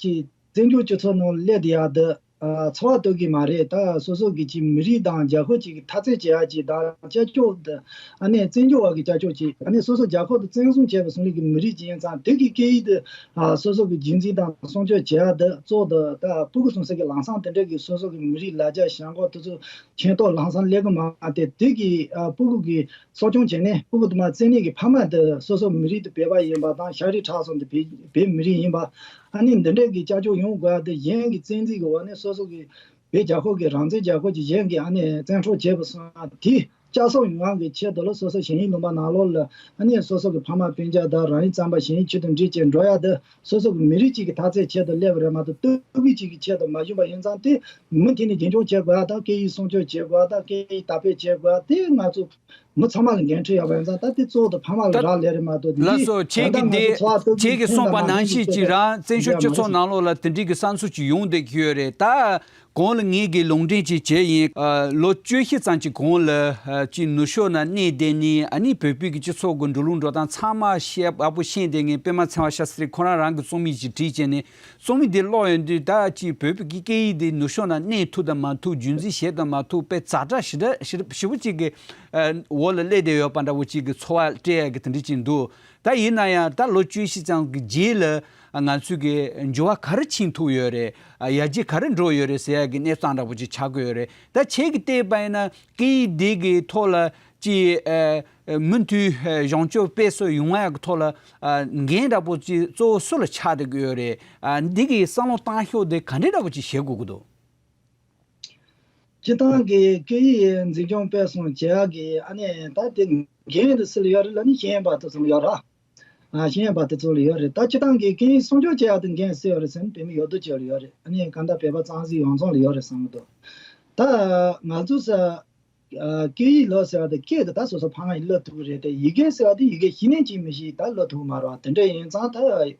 ཅིག་བཙན་བྱོལ་སྤྱི་ཚོགས་ནང་སླེབས་བསྡད་ཡ་འདི་ཨ་ཚོར་བ་གཏོང་གི་མ་རེད། ད་སོ་སོ་གི་ཅིག་མི་རིགས་དང་རྒྱལ་ཁབ་ཅིག་གི་འཐབ་རྩོད་བྱེད་ཡ་ཅིག་དང་ཀྱག་ཀྱོག་འདི་ཨ་ནི་བཙན་བྱོལ་བ་གི་ཀྱག་ཀྱོག་ཅིག་ཨ་ནི་སོ་སོ་རྒྱལ་ཁབ་དེ་བཙན་བཟུང་བྱས་པ་སོང་ལུགས་ཀྱི་མི་རིགས་ཅིག་ཡིན་ཙང་། དེ་གི་སྐད་ཡིག་དེ་ཨ་སོ་སོ་གི་རྒྱུན་འཛིན་དང་སྲུང་སྐྱོབ་བྱེད་ཡ་འདི་གཙོ་བོ་དེ་ད་སྤུ་གུ་སོང་ས་གི་ལམ་སང་དེ་འདྲ་གི་སོ་སོ་གི་མི་རིགས་ལ་རྒྱ་བྱ་འགོག་དེ་ཚོ་མཁྱེན་རྟོགས་ལམ་སང་སླེབས་གི་མ་རེད། དེ་གི་ཨ་སྤུ་གུ་གི་གསོ་སྐྱོང་བྱས་ནས་སྤུ་གུ་དུ་མ་བཙན་གནས་ཀྱི་ཕ་མ་དེ་སོ་སོ་མི་རིགས་དེ་བོད་པ་ཡིན་པ་དང་ཤ་རུས་ཁྲག་གསུམ་དེ་བོད་བོད་མི་རིགས་ཡིན་པ། ཨ་ནི་འདི་འདྲའི་གི་ཀྱག་ཀྱོག་ཡོང་དགོས་ཡ་དེ་གཞན་གྱི་བཙན་འཛུལ་གྱི་འོག་ནས་སོ་སོ་གི་བོད་རྒྱལ་ཁབ་ཀྱི་རང་བཙན་རྒྱལ་ཁབ་ཀྱི་གཞན་གྱི་ཨ་ནི་བཙན་འཕྲོག་བྱས་པ་སོང་ན་དེ་བསྐྱར་གསོ་ཡོང་ཡ་གི་ཆེད་དུ་ལ་སོ་སོ་ཞིང་ཡིག་ལུང་པ་ནང་ལོགས་ལ་ཨ་ནི་སོ་སོ་གི་ཕ་མ་སྤུན་ཀྱག་དང་རང་ཡིག་རྩམ་པ་ཞིང་ཡིག་ཆེད་དུ་འབྲི་བྱས་འགྲོ་ཡ་དེ་སོ་སོ་གི་མི་རིགས་གཅིག་གི་འཐབ་རྩོད་ཆེད་དུ་སླེབས་པ་རེད་མ་གཏོགས་ལྟོ་གོས་གཅིག་གི་ཆེད་དུ་མ་བྱུང་བ་ཡིན་ཙང་། དེ་མུ་མཐུད་ནས་རྒྱུན་འཁྱོངས་བྱེད་དགོས་ཡ་དང་སྐད་ཡིག་སྲུང་སྐྱོབ་བྱེད་དགོས་ཡ་དང་སྐད་ཡིག་དར་སྤེལ་བྱེད་དགོས་ཡ་དེ་ང་ཚོ་མི་ཚང་མ་ལ་འགན་འཁྲི་ཡོད་པ་ཡིན་ཙང་། ད་དེ་གཙོ་བོ་དེ་ཕ་མ་ལ་ད་རག་ལས་རེད་མ་གཏོགས། འདི་ལགས་སོ། ད་ཁྱེད་ལྟ་ཀྱིས་ང་ཚོ་འདི་འཚོ་བ་སྟོབས་ཀྱིས་ཁྱེད་ཀྱིས་ཕན་གསུངས་པ་པ་ནང་ནང་བཞིན་བཞིན་ཅིག་ཅིག་རེད། རང་བཙན་བྱོལ་སྤྱི་ཚོགས་ནང་ལོགས་ལ་དེ་འདྲའི་གི་བསམ་ཚུལ་ཅིག་ཡོང་བསྡད་ཀྱི་ཡོད་རེད། ད་གོང་ལ་ངས་གི་ལུང་འདྲེན་ཅིག་བྱས་ཡིན། ཨ་ལོ་བཅུ་བཞི་ཙམ་གྱི་གོང་ལ་ཨ་ཅིག་ནུབ་ཕྱོགས་ན་གནས་བསྡད་ནས་ཨ་ནི་བོད་པའི་གི་སྤྱི་ཚོགས་ཀྱི་འགྲོ་ལུགས་འགྲོ་སྟངས་ཚང་མ་ཤེས་ཡག་པོ་ཤེས་བསྡད་མཁན་པད་མ་ཚེ་དབང་ཤཱ་སྟྲི་ཁོ་རང་རང་གི་རྩོམ་ཡིག་ཅིག་བྲིས་བྱས་ནས། རྩོམ་ཡིག་འདི་ཀློག་ཡོང་དུས་ད་ཅིག་བོད་པའི་གི་སྐད་ཡིག་འདི་ནུབ་ཕྱོགས་ན་གནས་ཐུབ་དང་མ་ཐུབ། རྒྱུན་འཛིན་བྱེད་དང་མ་ཐུབ། དཔེ་ཛ་དྲག་ཞེ་དྲག་ཞེ་ཞེ་པོ་ཅིག་གི་ཨ་འོག་ལ་སླེབས་བསྡད་ཡོད་པ་འདྲ་བོ་ཅིག་གི་ཚོར་བ་སྤྲད་ཡ་གི་དེ་འདྲ་ཅིག་འདུག་ད་ཡིན་ན་ཡང་ད་ལོ་བཅུ་བཞི་ཙམ་གྱི་རྗེས་ལ་ང་ཚོས་ཀྱི་འགྱུར་བ་ག་རེ་ཕྱིན་ཐུབ་ཡོད་རེད། ཨ་ཡར་རྒྱས་ག་རེ་འགྲོ་ཡོད་རེད་ཟེར་ཡ་གི་གནས་སྟངས་འདྲ་བོ་ཅིག་ཆགས་ཀྱི་ཡོད་རེད། ད་ཁྱེད་ཀྱིས་བལྟས་པ་ཡིན་ན་སྐད་ཡིག་འདི་གི་ཐོག་ལ་ཅིག་ཨ་མུ་མཐུད་ཨ་གཞུང་སྐྱོང་སྤེལ་གསུམ་ཡོང་ཡ་གི་ཐོག་ལ་ཨ་འགན་འདྲ་བོ་ཅིག་གཙོ་བོ་སུ་ལ་ཆགས་བསྡད་ཀྱི་ཡོད་རེད། ཨ་འདི་གི་བསམ་བློ་བཏང་ཕྱོགས་དེ་ག་འདྲས་འདྲ་བོ་ཅིག་བྱེད་དགོས་ཀྱི་འདུག་སྤྱིར་བཏང་གི་སྐད་ཡིག་འཛིན་སྐྱོང་སྤེལ་གསུམ་བྱེད་ཡག་གི་ཨ་ནི་ད་དེ་འགན་དེ་སུ་ལ་ཡོད་རེད་ལབ་ན་ཤེས་ཡོན་པ་དེ་ཚོ་ལ་ཡོད་རེད། ཨ་ཤེས་ཡོན་པ་དེ་ཚོ་ལ་ཡོད་རེད། ད་སྤྱིར་བཏང་གི་སྐད་ཡིག་སྲུང་སྐྱོབ་བྱེད་ཡག་དེ་འགན་སུ་ཡོད་རེད་ཟེར་ན་བོད་མི་ཡོད་དོ་ཅོག་ལ་ཡོད་རེད། ཨ་ནི་གང་ལྟར་བོད་པ་གཙང་གཟིགས་ཡོངས་རྫོགས་ལ་ཡོད་རེད་བསམ་གི་འདུག་ད་ང་ཚོ་ས་ཨ་སྐད་ཡིག་ལབ་ཟེར་བ་དེ་སྐད་དེ་ད་སོ་སོ་ཕ་མ་ཡིས་བསླབ་ཐུབ་ཀྱི་རེད་དེ། ཡི་གེ་ཟེར་བ་དེ་ཡི་གེ་ཤེས་ནས་ཅིག་མི་ཤེས་ད་བསླབ་ཐུབ་མ་རེད་བ། དེ་འདྲ་ཡིན་ཙང་ད་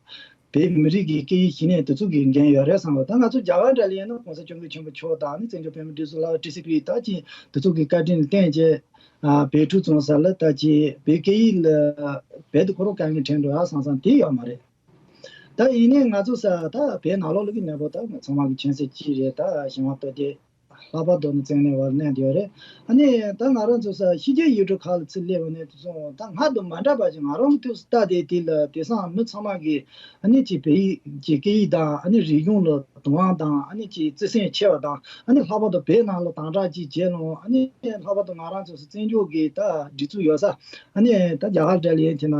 བོད་མི་རིགས་ཀྱི་སྐད་ཡིག་ཤེས་ནས་དེ་ཚོ་གི་འགན་ཡོད་རེད་བསམ་བ། ད་ང་ཚོ་རྒྱ་གར་འདྲ་ལ་ཡིན་ན་༸གོང་ས་༸སྐྱབས་མགོན་ཆེན་པོ་མཆོག་དང་ནི་བཙན་བྱོལ་བོད་མིའི་སྒྲིག་འཛུགས་ལ་ཊི་སི་པི་ད་ཅི་དེ་ཚོ་གི་བཀའ་དྲིན་ལ་བརྟེན་བྱས་ཨ་བོད་ཕྲུག་ཚོ་ས་ལ་ད་ཅི་བོད་སྐད་ཡིག་ལ་བོད་དུ་ཁོ་རང་དཀའ་ངལ་འཕྲད་འགྲོ་ཡ་བསམ་བསམ་དེ་ཡོད་མ་རེད། ད་ཡིན་ནའི་ང་ཚོ་ས་ད་བོད་ནང་ལོགས་ལ་གི་གནས་བབ་ད་ང་ཚང་མ་གི་མཁྱེན་གསལ་གཅིག་རེད། ད་གཞན་དབང་སྟོབས་ལྡན། ལྷག་པར་དུ་ནི་བཙན་གནོན་འོག་གནས་བསྡད་ཡོད་རེད། ཨ་ནི་ད་ང་རང་ཚོ་ས་ཕྱི་རྒྱལ་ཡུལ་གྲུ་ཁག་ལ་ཚུར་སླེབས་པ་ནས་དེ་ཚོ་ད་སྔར་དང་མ་འདྲ་བ་ཞིག་ང་རང་གི་དུས་སུ་ལྟ་དེ་དེ་ལ་དེང་སང་མི་ཚང་མ་གི་ཨ་ནི་ཅིག་བོད་ཡིག་ཅིག་སྐད་ཡིག་དང་ཨ་ནི་རིག་གཞུང་ལ་དུང་བ་དང་ཨ་ནི་ཅིག་བརྩི་སེམས་ཆེ་བ་དང་། ཨ་ནི་ལྷག་པར་དུ་བོད་ནང་ལ་དམ་དྲག་ཅིག་བྱས་ལོང་། ཨ་ནི་ལྷག་པར་དུ་ང་རང་ཚོ་ས་བཙན་བྱོལ་གི་ད་སྒྲིག་འཛུགས་ཡོད་ས་ཨ་ནི་ད་རྒྱ་གར་འདྲ་ལ་ཡིན་དེ་ན་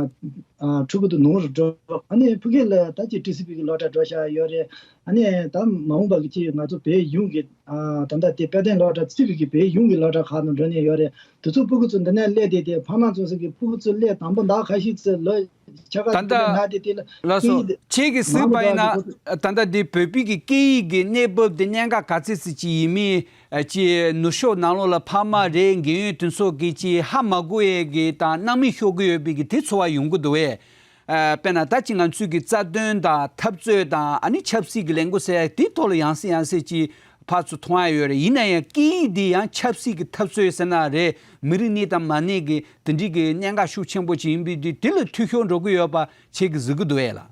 ཨ་ཕྲུ་གུ་དུ་ནོར་རུ་འགྲོ། ཨ་ནི་ཕ་གི་ལ་ད་ཅིག་ཊི་སི་པི་གི་སློབ་གྲྭ་འགྲོ་བཞག་ཡོད་རེད། ཨ་ནི་ད་མ་འོངས་པ་གི་ཅིག་ང་ཚོ་བོད་གཞུང་གི་ཨ་ད་ལྟ་དེ་དཔལ་ལྡན་སློབ་གྲྭ་བརྩིས་པའི་གི་བོད་གཞུང་གི་སློབ་གྲྭ་ཁག་ནང་འགྲོ་ནས་ཡོད་རེད། དེ་ཚོ་སྤུ་གུ་ཚོ་འདི་ནས་སླེབས་བསྡད་དེ་ཕ་མ་ཚོ་ཟེར་གི་སྤུ་གུ་ཚོ་སླེབས་དང་པོ་ཟླ་ཁ་ཤས་ཚོ་ལོ་ཆ་ག་ད་ཚོ་ལྟ་ན་དེ་དེ་ལ་ལགས་སོ། སྐད་ཡིག་ཁྱེད་ཀྱིས་གཟིགས་པ་ཡིན་ན་མང་པོ་ད་ད་ལྟ་དེ་བོད་པའི་གི་སྐད་ཡིག་གི་གནས་བབ་དེ་གནད་འགག་ག་ཚད་ཙམ་ཅིག་ཡིན་མིན་ཨ་ཅིག་ནུབ་ཕྱོགས་ནང་ལོགས་ལ་ཕ་མ་རེད་རྒན་ཡོལ་དེ་ཚོ་གི་ཅིག་ཧ་མ་གོ་ཡས་གི་དང་སྣང་མེད་ཤོར་གི་ཡོད་པའི་གི་དེ་ཚོར་བ་ཡོང་གི་འདུག་བས། ཨ་དཔེར་ན་ད་ཅིག་ང་ཚོས་ཀྱི་རྩ་དོན་དང་འཐབ་རྩོད་དང་ཨ་ནི་ཆབ་སྲིད་ཀྱི་ལས་འགུལ་ཟེར་ཡ་དེའི་ཐོག་ལ་ཡང་སེ་ཡང་སེ་ཅིག་ཕར་ཚུར་མཐོང་ཡ་ཡོད་རེད། ཡིན་ན་ཡང་སྐད་ཡིག་འདི་ཡང་ཆབ་སྲིད་ཀྱི་འཐབ་རྩོད་ཟེར་ན་རེད། མི་རིགས་གནས་དང་མ་གནས་ཀྱི་དེ་འདྲའི་གི་གནད་འགག་ཤུགས་ཆེན་པོ་ཅིག་ཡིན་པའི་དུས་དེ་ལ་འཐུས་ཤོར་འགྲོ་གི་ཡོད་པ་ཁྱེད་ཀྱིས་གཟིགས་ཀྱི་འདུག་ཨེ་ལགས།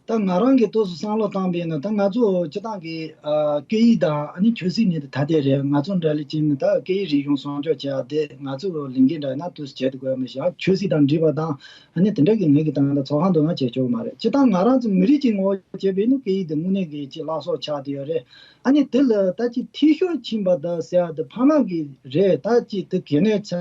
ད་ང་རང་གི་ཐོག་སུ་བསམ་བློ་བཏང་པས་ན། ད་ང་ཚོ་སྤྱི་བཏང་གི་ཨ་སྐད་ཡིག་དང་ཨ་ནི་ཆོས་སྲིད་ནི་ད་ལྟ་དེ་རེད། ང་ཚོ་འདྲ་ལས་ཅན་ནི་ད་སྐད་ཡིག་རིག་གཞུང་སྲུང་སྐྱོབ་བྱེད་ཡ་དེ་ང་ཚོ་ལས་འགན་འདྲ་ཡིན་ན་དུས་སུ་བྱེད་དུ་དགོས་མི་ཤག་ཆོས་སྲིད་དང་འབྲེལ་བ་དང་ཨ་ནི་དེ་འདྲ་གི་ངེད་ཀྱི་ད་ད་ཚོགས་ཁང་དུ་ང་བྱེད་ཆོག་མ་རེད། སྤྱི་བཏང་ང་རང་ཚོ་མི་རིགས་ཀྱི་ངོ་བོ་བྱས་པས་ནི་སྐད་ཡིག་དེ་དངོས་གནས་ཀྱི་ཅིག་བརླག་གསོ་ཆགས་བསྡད་ཡོད་རེད། ཨ་ནི་དེ་ལ་ད་ཅིག་འཐུས་ཤོར་ཕྱིན་པ་ད་ཟེར་ཡ་དེ་ཕ་མ་གི་རེད། ད་ཅིག་དེ་གལ་གནད་ཆེ་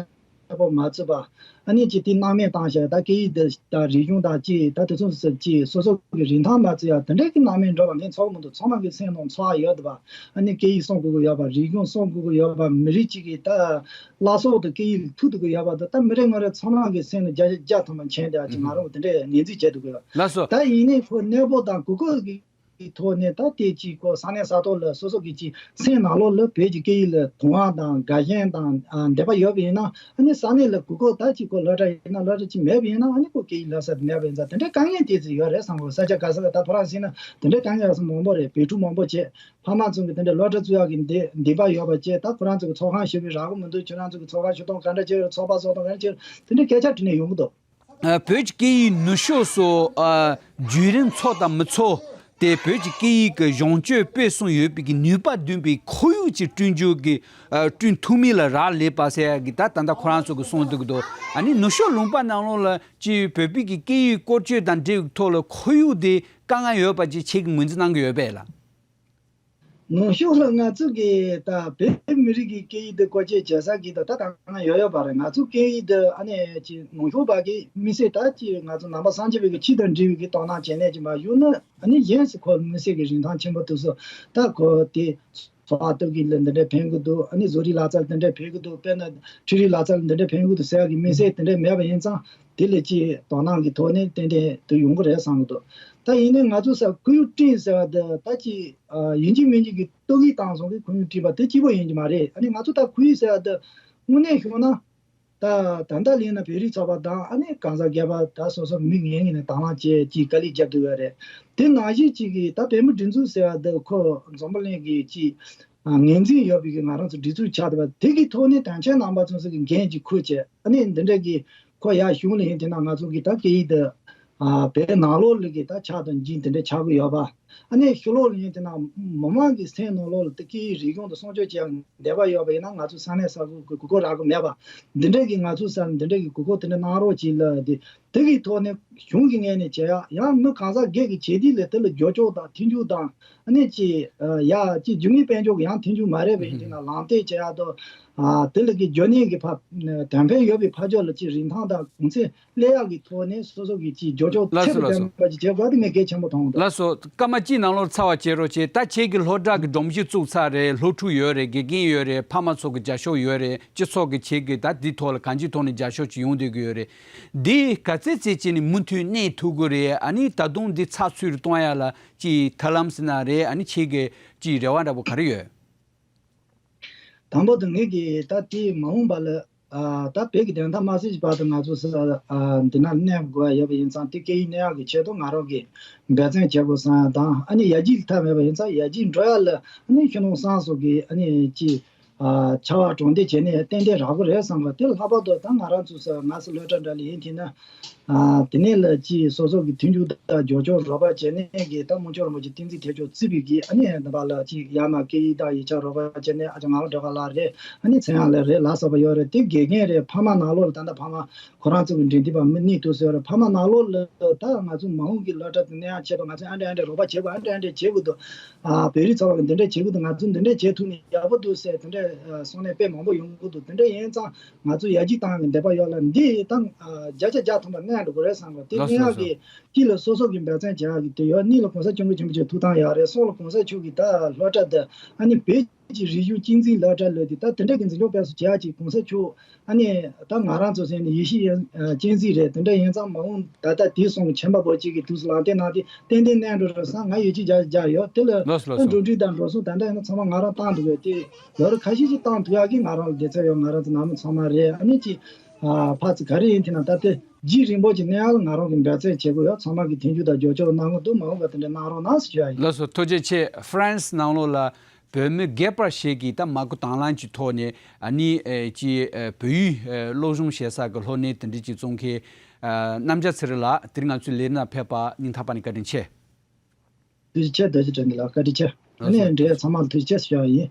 ཁྱབ་པ་མ་ཚུད་པ། ཨ་ནི་ཅིག་དེ་སྣང་མེད་བཏང་བཞག་ད་སྐད་ཡིག་འདི་དང་རིག་གཞུང་དང་ཅིག་ད་དེ་ཚོ་ཟེར་ཅིག་སོ་སོ་གི་རིན་ཐང་མ་ཚུད་ཡ་དེ་འདྲའི་གི་སྣང་མེད་འགྲོ་བ་ངས་ཚོར་གི་མི་འདུག་ཚང་མ་གི་སེམས་ནང་ཚོར་བ་ཡོད་འདུག་བ། ཨ་ནི་སྐད་ཡིག་སྲུང་དགོས་ཀྱི་ཡོད་པ། རིག་གཞུང་སྲུང་དགོས་ཀྱི་ཡོད་པ། མི་རིགས་གཅིག་གི་ད་བླ་སྲོག་དང་སྐད་ཡིག་ཐུག་དགོས་ཀྱི་ཡོད་པ་དང་། ད་མི་རེ་ངོ་རེ་ཚང་མ་གི་སེམས་ནང་བརྒྱ་ཆ་བརྒྱ་ཐམ་པ་མཁྱེན་བསྡད་ཅིག་ང་རང་གི་དེ་འདྲའི་ངོས་འཛིན་བྱེད་དགོས་ཀྱི་ཡོད། ལགས་སོ། ད་ཡིན་ནའི་ཁོ་གནས་བབ་དང་དགོས་མཁོ་གི་གི་ཐོག་ནས་ད་ལྟའི་ཅིག་ཁོ་ས་གནས་ས་ཐོག་ལ་སོ་སོ་གི་ཅིག་སེམས་ནང་ལོགས་ལ་བོད་ཀྱི་སྐད་ཡིག་ལ་དུང་བ་དང་དགའ་ཞེན་དང་ཨ་འདོད་པ་ཡོད་པ་ཡིན་ན། ཨ་ནི་ས་གནས་ལ་དགོས་མཁོ་ད་ཅིག་ཁོ་སློབ་གྲྭ་ཡིན་ན་སློབ་གྲྭ་ཅིག་མེད་པ་ཡིན་ན། ཨ་ནི་ཁོ་སྐད་ཡིག་སློབ་ས་དེ་མེད་པ་ཡིན་ཙང་དེ་འདྲའི་དཀའ་ངལ་དེ་ཚོ་ཡོད་རེད་བསམ་གི། ས་ཆ་ག་ས་ལ་ད་ཁོ་རང་ཟིན་ན་དེ་འདྲའི་དཀའ་ངལ་ཡོད་ས་མང་པོ་རེད། བོད་ཕྲུག་མང་པོ་བྱས་ཕ་མ་ཚོ་གི་དེ་འདྲའི་སློབ་གྲྭ་བཙུགས་ཡག་གི་འདི་འདོད་པ་ཡོད་པ་བྱས། ད་ཁོ་རང་ཚོ་གི་ཚོགས་ཁང་ཞུ་བའི་རག་གི་མི་འདུག་ཁྱོད་རང་ཚོ་གི་ཚོགས་ཁང་ཞུ་སྟངས་ག་འདྲ་བྱས་ཡོད། ཚོགས་པ་བཟོ་སྟངས་ག་འདྲ་བྱས་ཡོད། དེ་འདྲའི་སྐད་ཆ་དྲིས་ནས་ཡོང་གི་འདུག་ཨ། བོད་ཀྱི་སྐད་ཡིག་ནུབ་ཕྱོགས་སུ་ཨ་བརྒྱུད་རིམ་ཚོགས་དང་མི་ཚོགས་ཏེ། བོད་ཀྱི་སྐད་ཡིག་གི་གཞུང་སྤྱོད་སྤེལ་གསུམ་ཡོད་པའི་གི་ནུས་པ་ལྡན་པའི་ཁོར་ཡུག་ཅིག་བསྐྲུན་རྒྱུ་གི་ཨ་བསྐྲུན་ཐུབ་མིན་ལ་རག་ལས་པ་ཟེར་ཡ་གི་ད་ད་ལྟ་ཁོ་རང་ཚོ་གི་གསུང་འདུག་གི་འདུག་ཨ་ནི་ནུབ་ཕྱོགས་ལུང་པ་ནང་ལོགས་ལ་ཅིག་བོད་པའི་གི་སྐད་ཡིག་བཀོལ་སྤྱོད་དང་འབྲེལ་བའི་ཐོག་ལ་ཁོར་ཡུག་དེ་དཀའ་ངལ་ཡོད་པ་ཅིག་ཁྱེད་ཀྱིས་ངོས་འཛིན་གནང་གི་ཡོད་པས་ལགས། ནུབ་ཕྱོགས་ལ་ང་ཚོ་གི་ད་བོད་མི་རིགས་ཀྱི་སྐད་ཡིག་འདི་བཀོལ་སྤྱོད་བྱེད་ས་གི་ད་ད་དཀའ་ངལ་ཡོད་ཡོད་པ་རེད། ང་ཚོ་སྐད་ཡིག་འདི་ཨ་ནི་ཅི་ནུབ་ཕྱོགས་པ་གི་དམིགས་བསལ་ད་ཅི་ང་ཚོ་ནང་པ་སངས་རྒྱས་པའི་གི་ཆོས་དང་འབྲེལ་བའི་གི་དོ་སྣང་བྱེད་ནས་ཅི་མ་ཡོང་ན། ཨ་ནི་གཞན་སུ་ཁོ་དམིགས་བསལ་གི་རིན་ཐང་ཆེན་པོ་ཐུབ་སོ། ད་ཁོ་དེ་ཚོགས་པ་གཏོད་གི་ལ་འདི་འདྲ་ཕན་གི་འདུག་ཨ་ནི་བཟོ་རིག་ལག་རྩལ་འདི་འདྲ་ཕན་གི་འདུག་དཔེར་ན་འཕྲུལ་རིག་ལག་རྩལ་འདི་འདྲ་ཕན་གི་འདུག་ཟེར་གི་དམིགས་བསལ་དེ་འདྲ་མེད་པ་ཡིན་ཙང་། དེ་ལས་ཅི་དོ་སྣང་གི་ཐོག་ནས་ཏན་ཏན་དུ་ཡོང་གི་རེད་བསམ་གི་འདུག་ད་ཡིན་ནའི་ང་ཚོ་ས་ཁོར་ཡུག་བསྐྲུན་ཟེར་བ་འདི་ད་ཅི་ཨ་ཡིན་གཅིག་མིན་གཅིག་གི་ཏོག་དབྱིབས་བཏང་སོང་གི་ཁོར་ཡུག་བསྐྲུན་པ་དེ་གཅིག་པོ་ཡིན་གྱི་མ་རེད། ཨ་ནི་ང་ཚོ་ད་ཁོར་ཡུག་ཟེར་བ་འདི་དངོས་གནས་བྱུང་ན། ད་ད་ལྟ་ལས་ན་བོད་རིགས་ཚོགས་པ་དང་ཨ་ནི་གང་ཟག་སྒེར་པ་ད་སོ་སོ་མི་ངན་ངན་ནས་དང་བླངས་བྱས་ཀྱིས་དཀའ་ལས་བརྒྱབ་འདུག་ཡོད་རེད། དེ་ནང་བཞིན་གཅིག་གིས་ད་བོད་མི་སྒྲིག་འཛུགས་ཟེར་བ་འདི་ཁོ་འཛམ་བུ་གླིང་གི་ཅི་ངོས་འཛིན་ཡོད་པའི་གི་ང་རང་ཚོ་སྒྲིག་འཛུགས་ཆགས་འདུག་པ་དེ་གི་ཐོག་ནས་དོན་ཆེན་རྣམ་པ་ཚོ་ཚོ་གི་འགན་ཅིག་འཁུར་བྱས། ཨ་ནི་འདི་འདྲ་གི་ཁོ་ཡར་གཞུང་ལ་ཡིན་དེ་ན་ང་ཚོ་གི་ད་སྐད་ཡིག་འདི་ཨ་བོད་ནང་ལོགས་ལ་གི་ད་ཆགས་དང་འཇིག་འདི་འདྲ་ཆགས་གི་ཡོད་པ། ཨ་ནི་ཕྱི་ལོགས་ལ་ཡིན་དེ་ན་མི་མང་གི་སེམས་ནང་ལོགས་ལ་ད་སྐད་ཡིག་རིག་གཞུང་དང་སྲུང་སྐྱོབ་བྱེད་ཡ་འདོད་པ་ཡོད་པ་ཡིན་ན་ང་ཚོ་ས་གནས་ས་ཁུལ་གི་དགོས་མཁོ་རག་གི་མེད་པ། འདི་འདྲ་གི་ང་ཚོ་ས་འདི་འདྲ་གི་དགོས་མཁོ་དེ་འདྲ་གནང་རོགས་གྱིས་ལབ་དེ། དེ་གི་ཐོག་ནས་གཞུང་གི་ངོས་ནས་བྱེད་ཡ་ཡང་མི་གང་ཟག་སྒེར་གྱི་བྱེད་དུས་ལ་དེ་ལ་རྒྱབ་སྐྱོར་དང་མཐུན་འཇུག་དང་། ཨ་ནི་ཅི་ཡ་ཅི་རྒྱུ་དངོས་དཔལ་འབྱོར་གྱི་ཡང་མཐུན་འཇུག་མ་རེད་པ་ཡིན་དེ་ན་ལམ་སྟོན་བྱེད་ཡ་དང་། ཨ་དེ་ལ་གི་རྒྱུ་གནས་ཀྱི་ཕ་དོན་ཕན་ཡོད་པའི་ཕ་ཕྱོགས་ལ་ཅི་རིན་ཐང་དང་གོང་ཚད་སླེབས་ཡག་གི་ཐོག་ནས་སོ་སོ་གི་ཅི་རྒྱབ་སྐྱོར་ལགས་ཚད་སོ་ལ་ལགས་སོ། ལྡན་པ་ཅིག་བྱེད་དགོས་དེ་ངས་གལ་ཆེན་པོ་མཐོང་འདུག་ལགས་སོ། སྐར་མ་གཅིག་ནང་ལོགས་ཚར་བ་བྱེད་རོགས་བྱེད། ད་ཁྱེད་ཀྱི་སློབ་གྲྭ་གི་སྒྲོམ་གཞི་བཙུགས་ཚར་རེད། སློབ་ཕྲུག་ཡོད་རེད། དགེ་རྒན་ཡོད་རེད། ཕ་མ་ཚོ་གི་རྒྱབ་སྐྱོར་ཡོད་རེད། སྤྱི་ཚོགས་ཀྱི་ཁྱེད་ཀྱི་ད་འདི་ཐོག་ལ་གང་ཅིའི་ཐོག་ནས་རྒྱབ་སྐྱོར་ཅིག་ཡོང་བསྡད་ཀྱི་ཡོད་རེད། འདི་ག་ཚོད་ཚོད་ཅིག་ནས་མུ་མཐུད་གནས་ཐུབ་ཀྱི་རེད། ཨ་ནི་ད་དུང་འདི་ཚགས་ཚུད་རུ་གཏོང་ཡ་ལ་ཅིག་ཐབས་ལམ་ཟེར་ན་རེད། ཨ་ནི་ཁྱེད་ཀྱི་ཅིག་རེ་བ་འདྲ་པོ་ག་རེ་ཡོད། དང་པོ་དེ་ངེད་ཀྱིས་ད་དེ་མ་འོངས་པ་ལ་ཨ་ད་བོད་ཀྱི་བདེན་མཐའ་མ་གསལ་གྱི་བར་དུ་ང་ཚོ་ས་ཨ་འདི་ན་གནས་དགོས་ཡ་ཡོད་པ་ཡིན་ཙང་། དེ་སྐད་ཡིག་གནས་ཡག་གི་ཆེད་དུ་ང་རང་གིས་འབད་བརྩོན་བྱེད་དགོས་བསམ་ཡ་དང་། ཨ་ནི་ཡར་རྒྱས་ཐབས་མེད་པ་ཡིན་ཙང་ཡར་རྒྱས་འགྲོ་ཡ་ལ་ཨ་ནི་ཤུལ་ལུང་སང་སོགས་ཀྱི་ཨ་ནི་ཅི་ཨ་བྱ་བ་གྲོང་སྡེ་བྱས་ནས་ཏན་ཏན་རག་གི་རེད་བསམ་པ་དེ། ལྷག་པར་དུ་ད་ང་རང་ཚོ་ས་ང་ཚོ་སློབ་གྲྭ་འདྲ་ལ་ཡིན་དེ་ན། ཨ་དེ་ནས་ལ་ཅིག་སོ་སོ་གི་མཐུན་འཇུག་དང་རྒྱབ་སྐྱོར་རོགས་པ་བྱས་ནས་གི་ད་དམུ་མཆོག་རིན་པོ་ཆེ་བསྟན་འཛིན་ཐེག་མཆོག་གཙོས་པའི་གི་ཨ་ནི་ད་བར་ལ་ཅིག་ཡར་མར་སྐད་ཡིག་དང་ཡིག་ཆ་རོགས་པ་བྱས་ནས། ཨ་ཅག་ངག་དབང་སྒྲོལ་དཀར་ལགས་རེད། ཨ་ནི་ཚེ་དབྱངས་ལགས་རེད། ལ་སོགས་པ་ཡོད་རེད། དེ་དགེ་རྒན་རེད། ཕ་མ་ནང་ལོགས་ལ་ད་ལྟ་ཕ་མ་ཁོ་རང་ཚོ་གི་འབྲེལ་འདྲིས་པ་མི་གནས་ཐུབ་ཟེར་རེད། ཕ་མ་ནང་ལོགས་ལ་ད་ང་ཚོ་མ་འོངས་ཀྱི་སློབ་གྲྭ་དེ་གནས་ཡག་ཆེད་དུ་ང་ཚོས་ཨ་འདྲ་ཨ་འདྲ་རོགས་པ་བྱེད་དགོས། ཨ་འདྲ་ཨ་འདྲ་བྱེད་དགོས་འདུག་ཨ་བོད་རིགས་ཚོ་བ་གི་འདི་འདྲ་བྱེད་དགོས་འདུག་ང་ཚོ་འདི་འདྲ་བྱེད་ཐུབ་ན་ཡག་པོ་འདུག་ཟེར་དེ་འདྲ་གསུངས་ནས་དཔེ་མང་པོ་ཡོང་གི་འདུག་དེ་འདྲ་ཡིན་ཙང་ང་ཚོ་ཡར་རྒྱས་བཏང་གི་འདོད་པ་ཡོད་ལ། འདི་ད་བརྒྱ་ཆ་བརྒྱ་ཐམ་པ་གནས་འགྲོ་གི་རེད་བསམ་གི། དེ་ལགས་སོ་གནས་ཡག་ལགས་སོ། གི་གཅིག་ལ་སོ་སོ་གི་འབད་བརྩོན་བྱེད་ཡག་གི་དེ་ཡོད། གཉིས་ལ་གོང་ས་སྐྱབས་མགོན་ཆེན་པོ་མཆོག་ཐུགས་དམ་ཡག་རེད། གསུམ་ལ་གོང་ས་མཆོག་གི་ད་སློབ་གྲྭ་འདི་ཨ་ནི་བོད་ཀྱི་རིག་གཞུང་གཅེས་འཛིན་སློབ་གྲྭ་ལབ་དེ་ད་དེ་འདྲ་གི་འཛིན་སྐྱོང་སྤེལ་གསུམ་བྱེད་ཡག་ཅིག་གོང་ས་མཆོག་ཨ་ནི་ད་ང་རང་ཚོ་ཟེར་ནས་ཡེ་ཤེས་ཡན་ཨ་གཅེས་འཛིན་རེད། དེ་འདྲ་ཡིན་ཙང་མ་འོངས་ད་ལྟ་དེ་སོང་ཆེན་པ་པོ་གཅིག་གི་དུས་སུ་ལམ་སྟོན་གནང་སྟེ་ཏན་ཏན་གནས་འགྲོ་རེད་བསམ། ང་ཡིད་ཆེས་རྒྱ་རྒྱ་ཡོད། དེ་ལ་ལགས་སོ་ལགས་ད་སོ། འགྲོ་འགྲུལ་དང་འགྲོ་སོང་ད་ལྟ་ཡིན་ན་ཚང་མ་ང་རང་བཏང་འདུག་གས། དེ་ལོ་རེ་ཁ་ཤས་ཤིག་བཏང་ཐུབ་ཡག་གི་ང་རང་ལ་བདེ་ཚོད་ཡོད། ང་རང་ཚོ་ནང་མི་ཚང་མ་རེད། ཨ་ནི་ཅི་ཨ་ཕར་ཚུར་ག་རེ་ཡིན་དེ་ན་ད་ལྟ་རྒྱུན་རིང་པོ་ཅིག་གནས་ཡག་ལ་ང་རང་གི་འབད་བརྩོན་བྱེད་དགོས་ཡོད། ཚང་མ་གི་མཐུན་འགྱུར་དང་རྒྱབ་སྐྱོར་གནང་གི་འདུག་མ་འོངས་པ་དེ་འདྲ་གནང་རོགས་གནང་ཟེར་ཞུ་ཡ་ཡིན། ལགས་སོ། ཐུགས་རྗེ་ཆེ། ཧྥ་རན་སི་ནང་ལོགས་ལ་བོད་མི་སྒེར་པ་ཞིག་གིས་ད་མ་སྐུལ་དང་བླངས་ཀྱི་ཐོག་ནས་ཨ་ནི་ཨེ་ཅི་ཨེ་བོད་ཡིག་ཨེ་སློབ་སྦྱོང་བྱེད་ས་གི་སློབ་གནས་དེ་འདྲ་ཅིག་བཙུགས་མཁན་ཨ་རྣམ་རྒྱལ་ཚེ་རིང་ལགས་དེ་རིང་ང་ཚོའི་ལས་རིམ་ནང་ཕེབས་པ་སྙིང་ཐག་པ་ནས་བཀའ་དྲིན་ཆེ། ཐུགས་རྗེ་ཆེ། རྡོ་རྗེ་དྲན་ལགས་བཀའ་དྲིན་ཆེ། ཨ་ནི་འབྲེལ་ཡོད་ཚང་མ་ལ་ཐུགས་རྗེ་ཆེ་ཞུ་བ་ཡིན།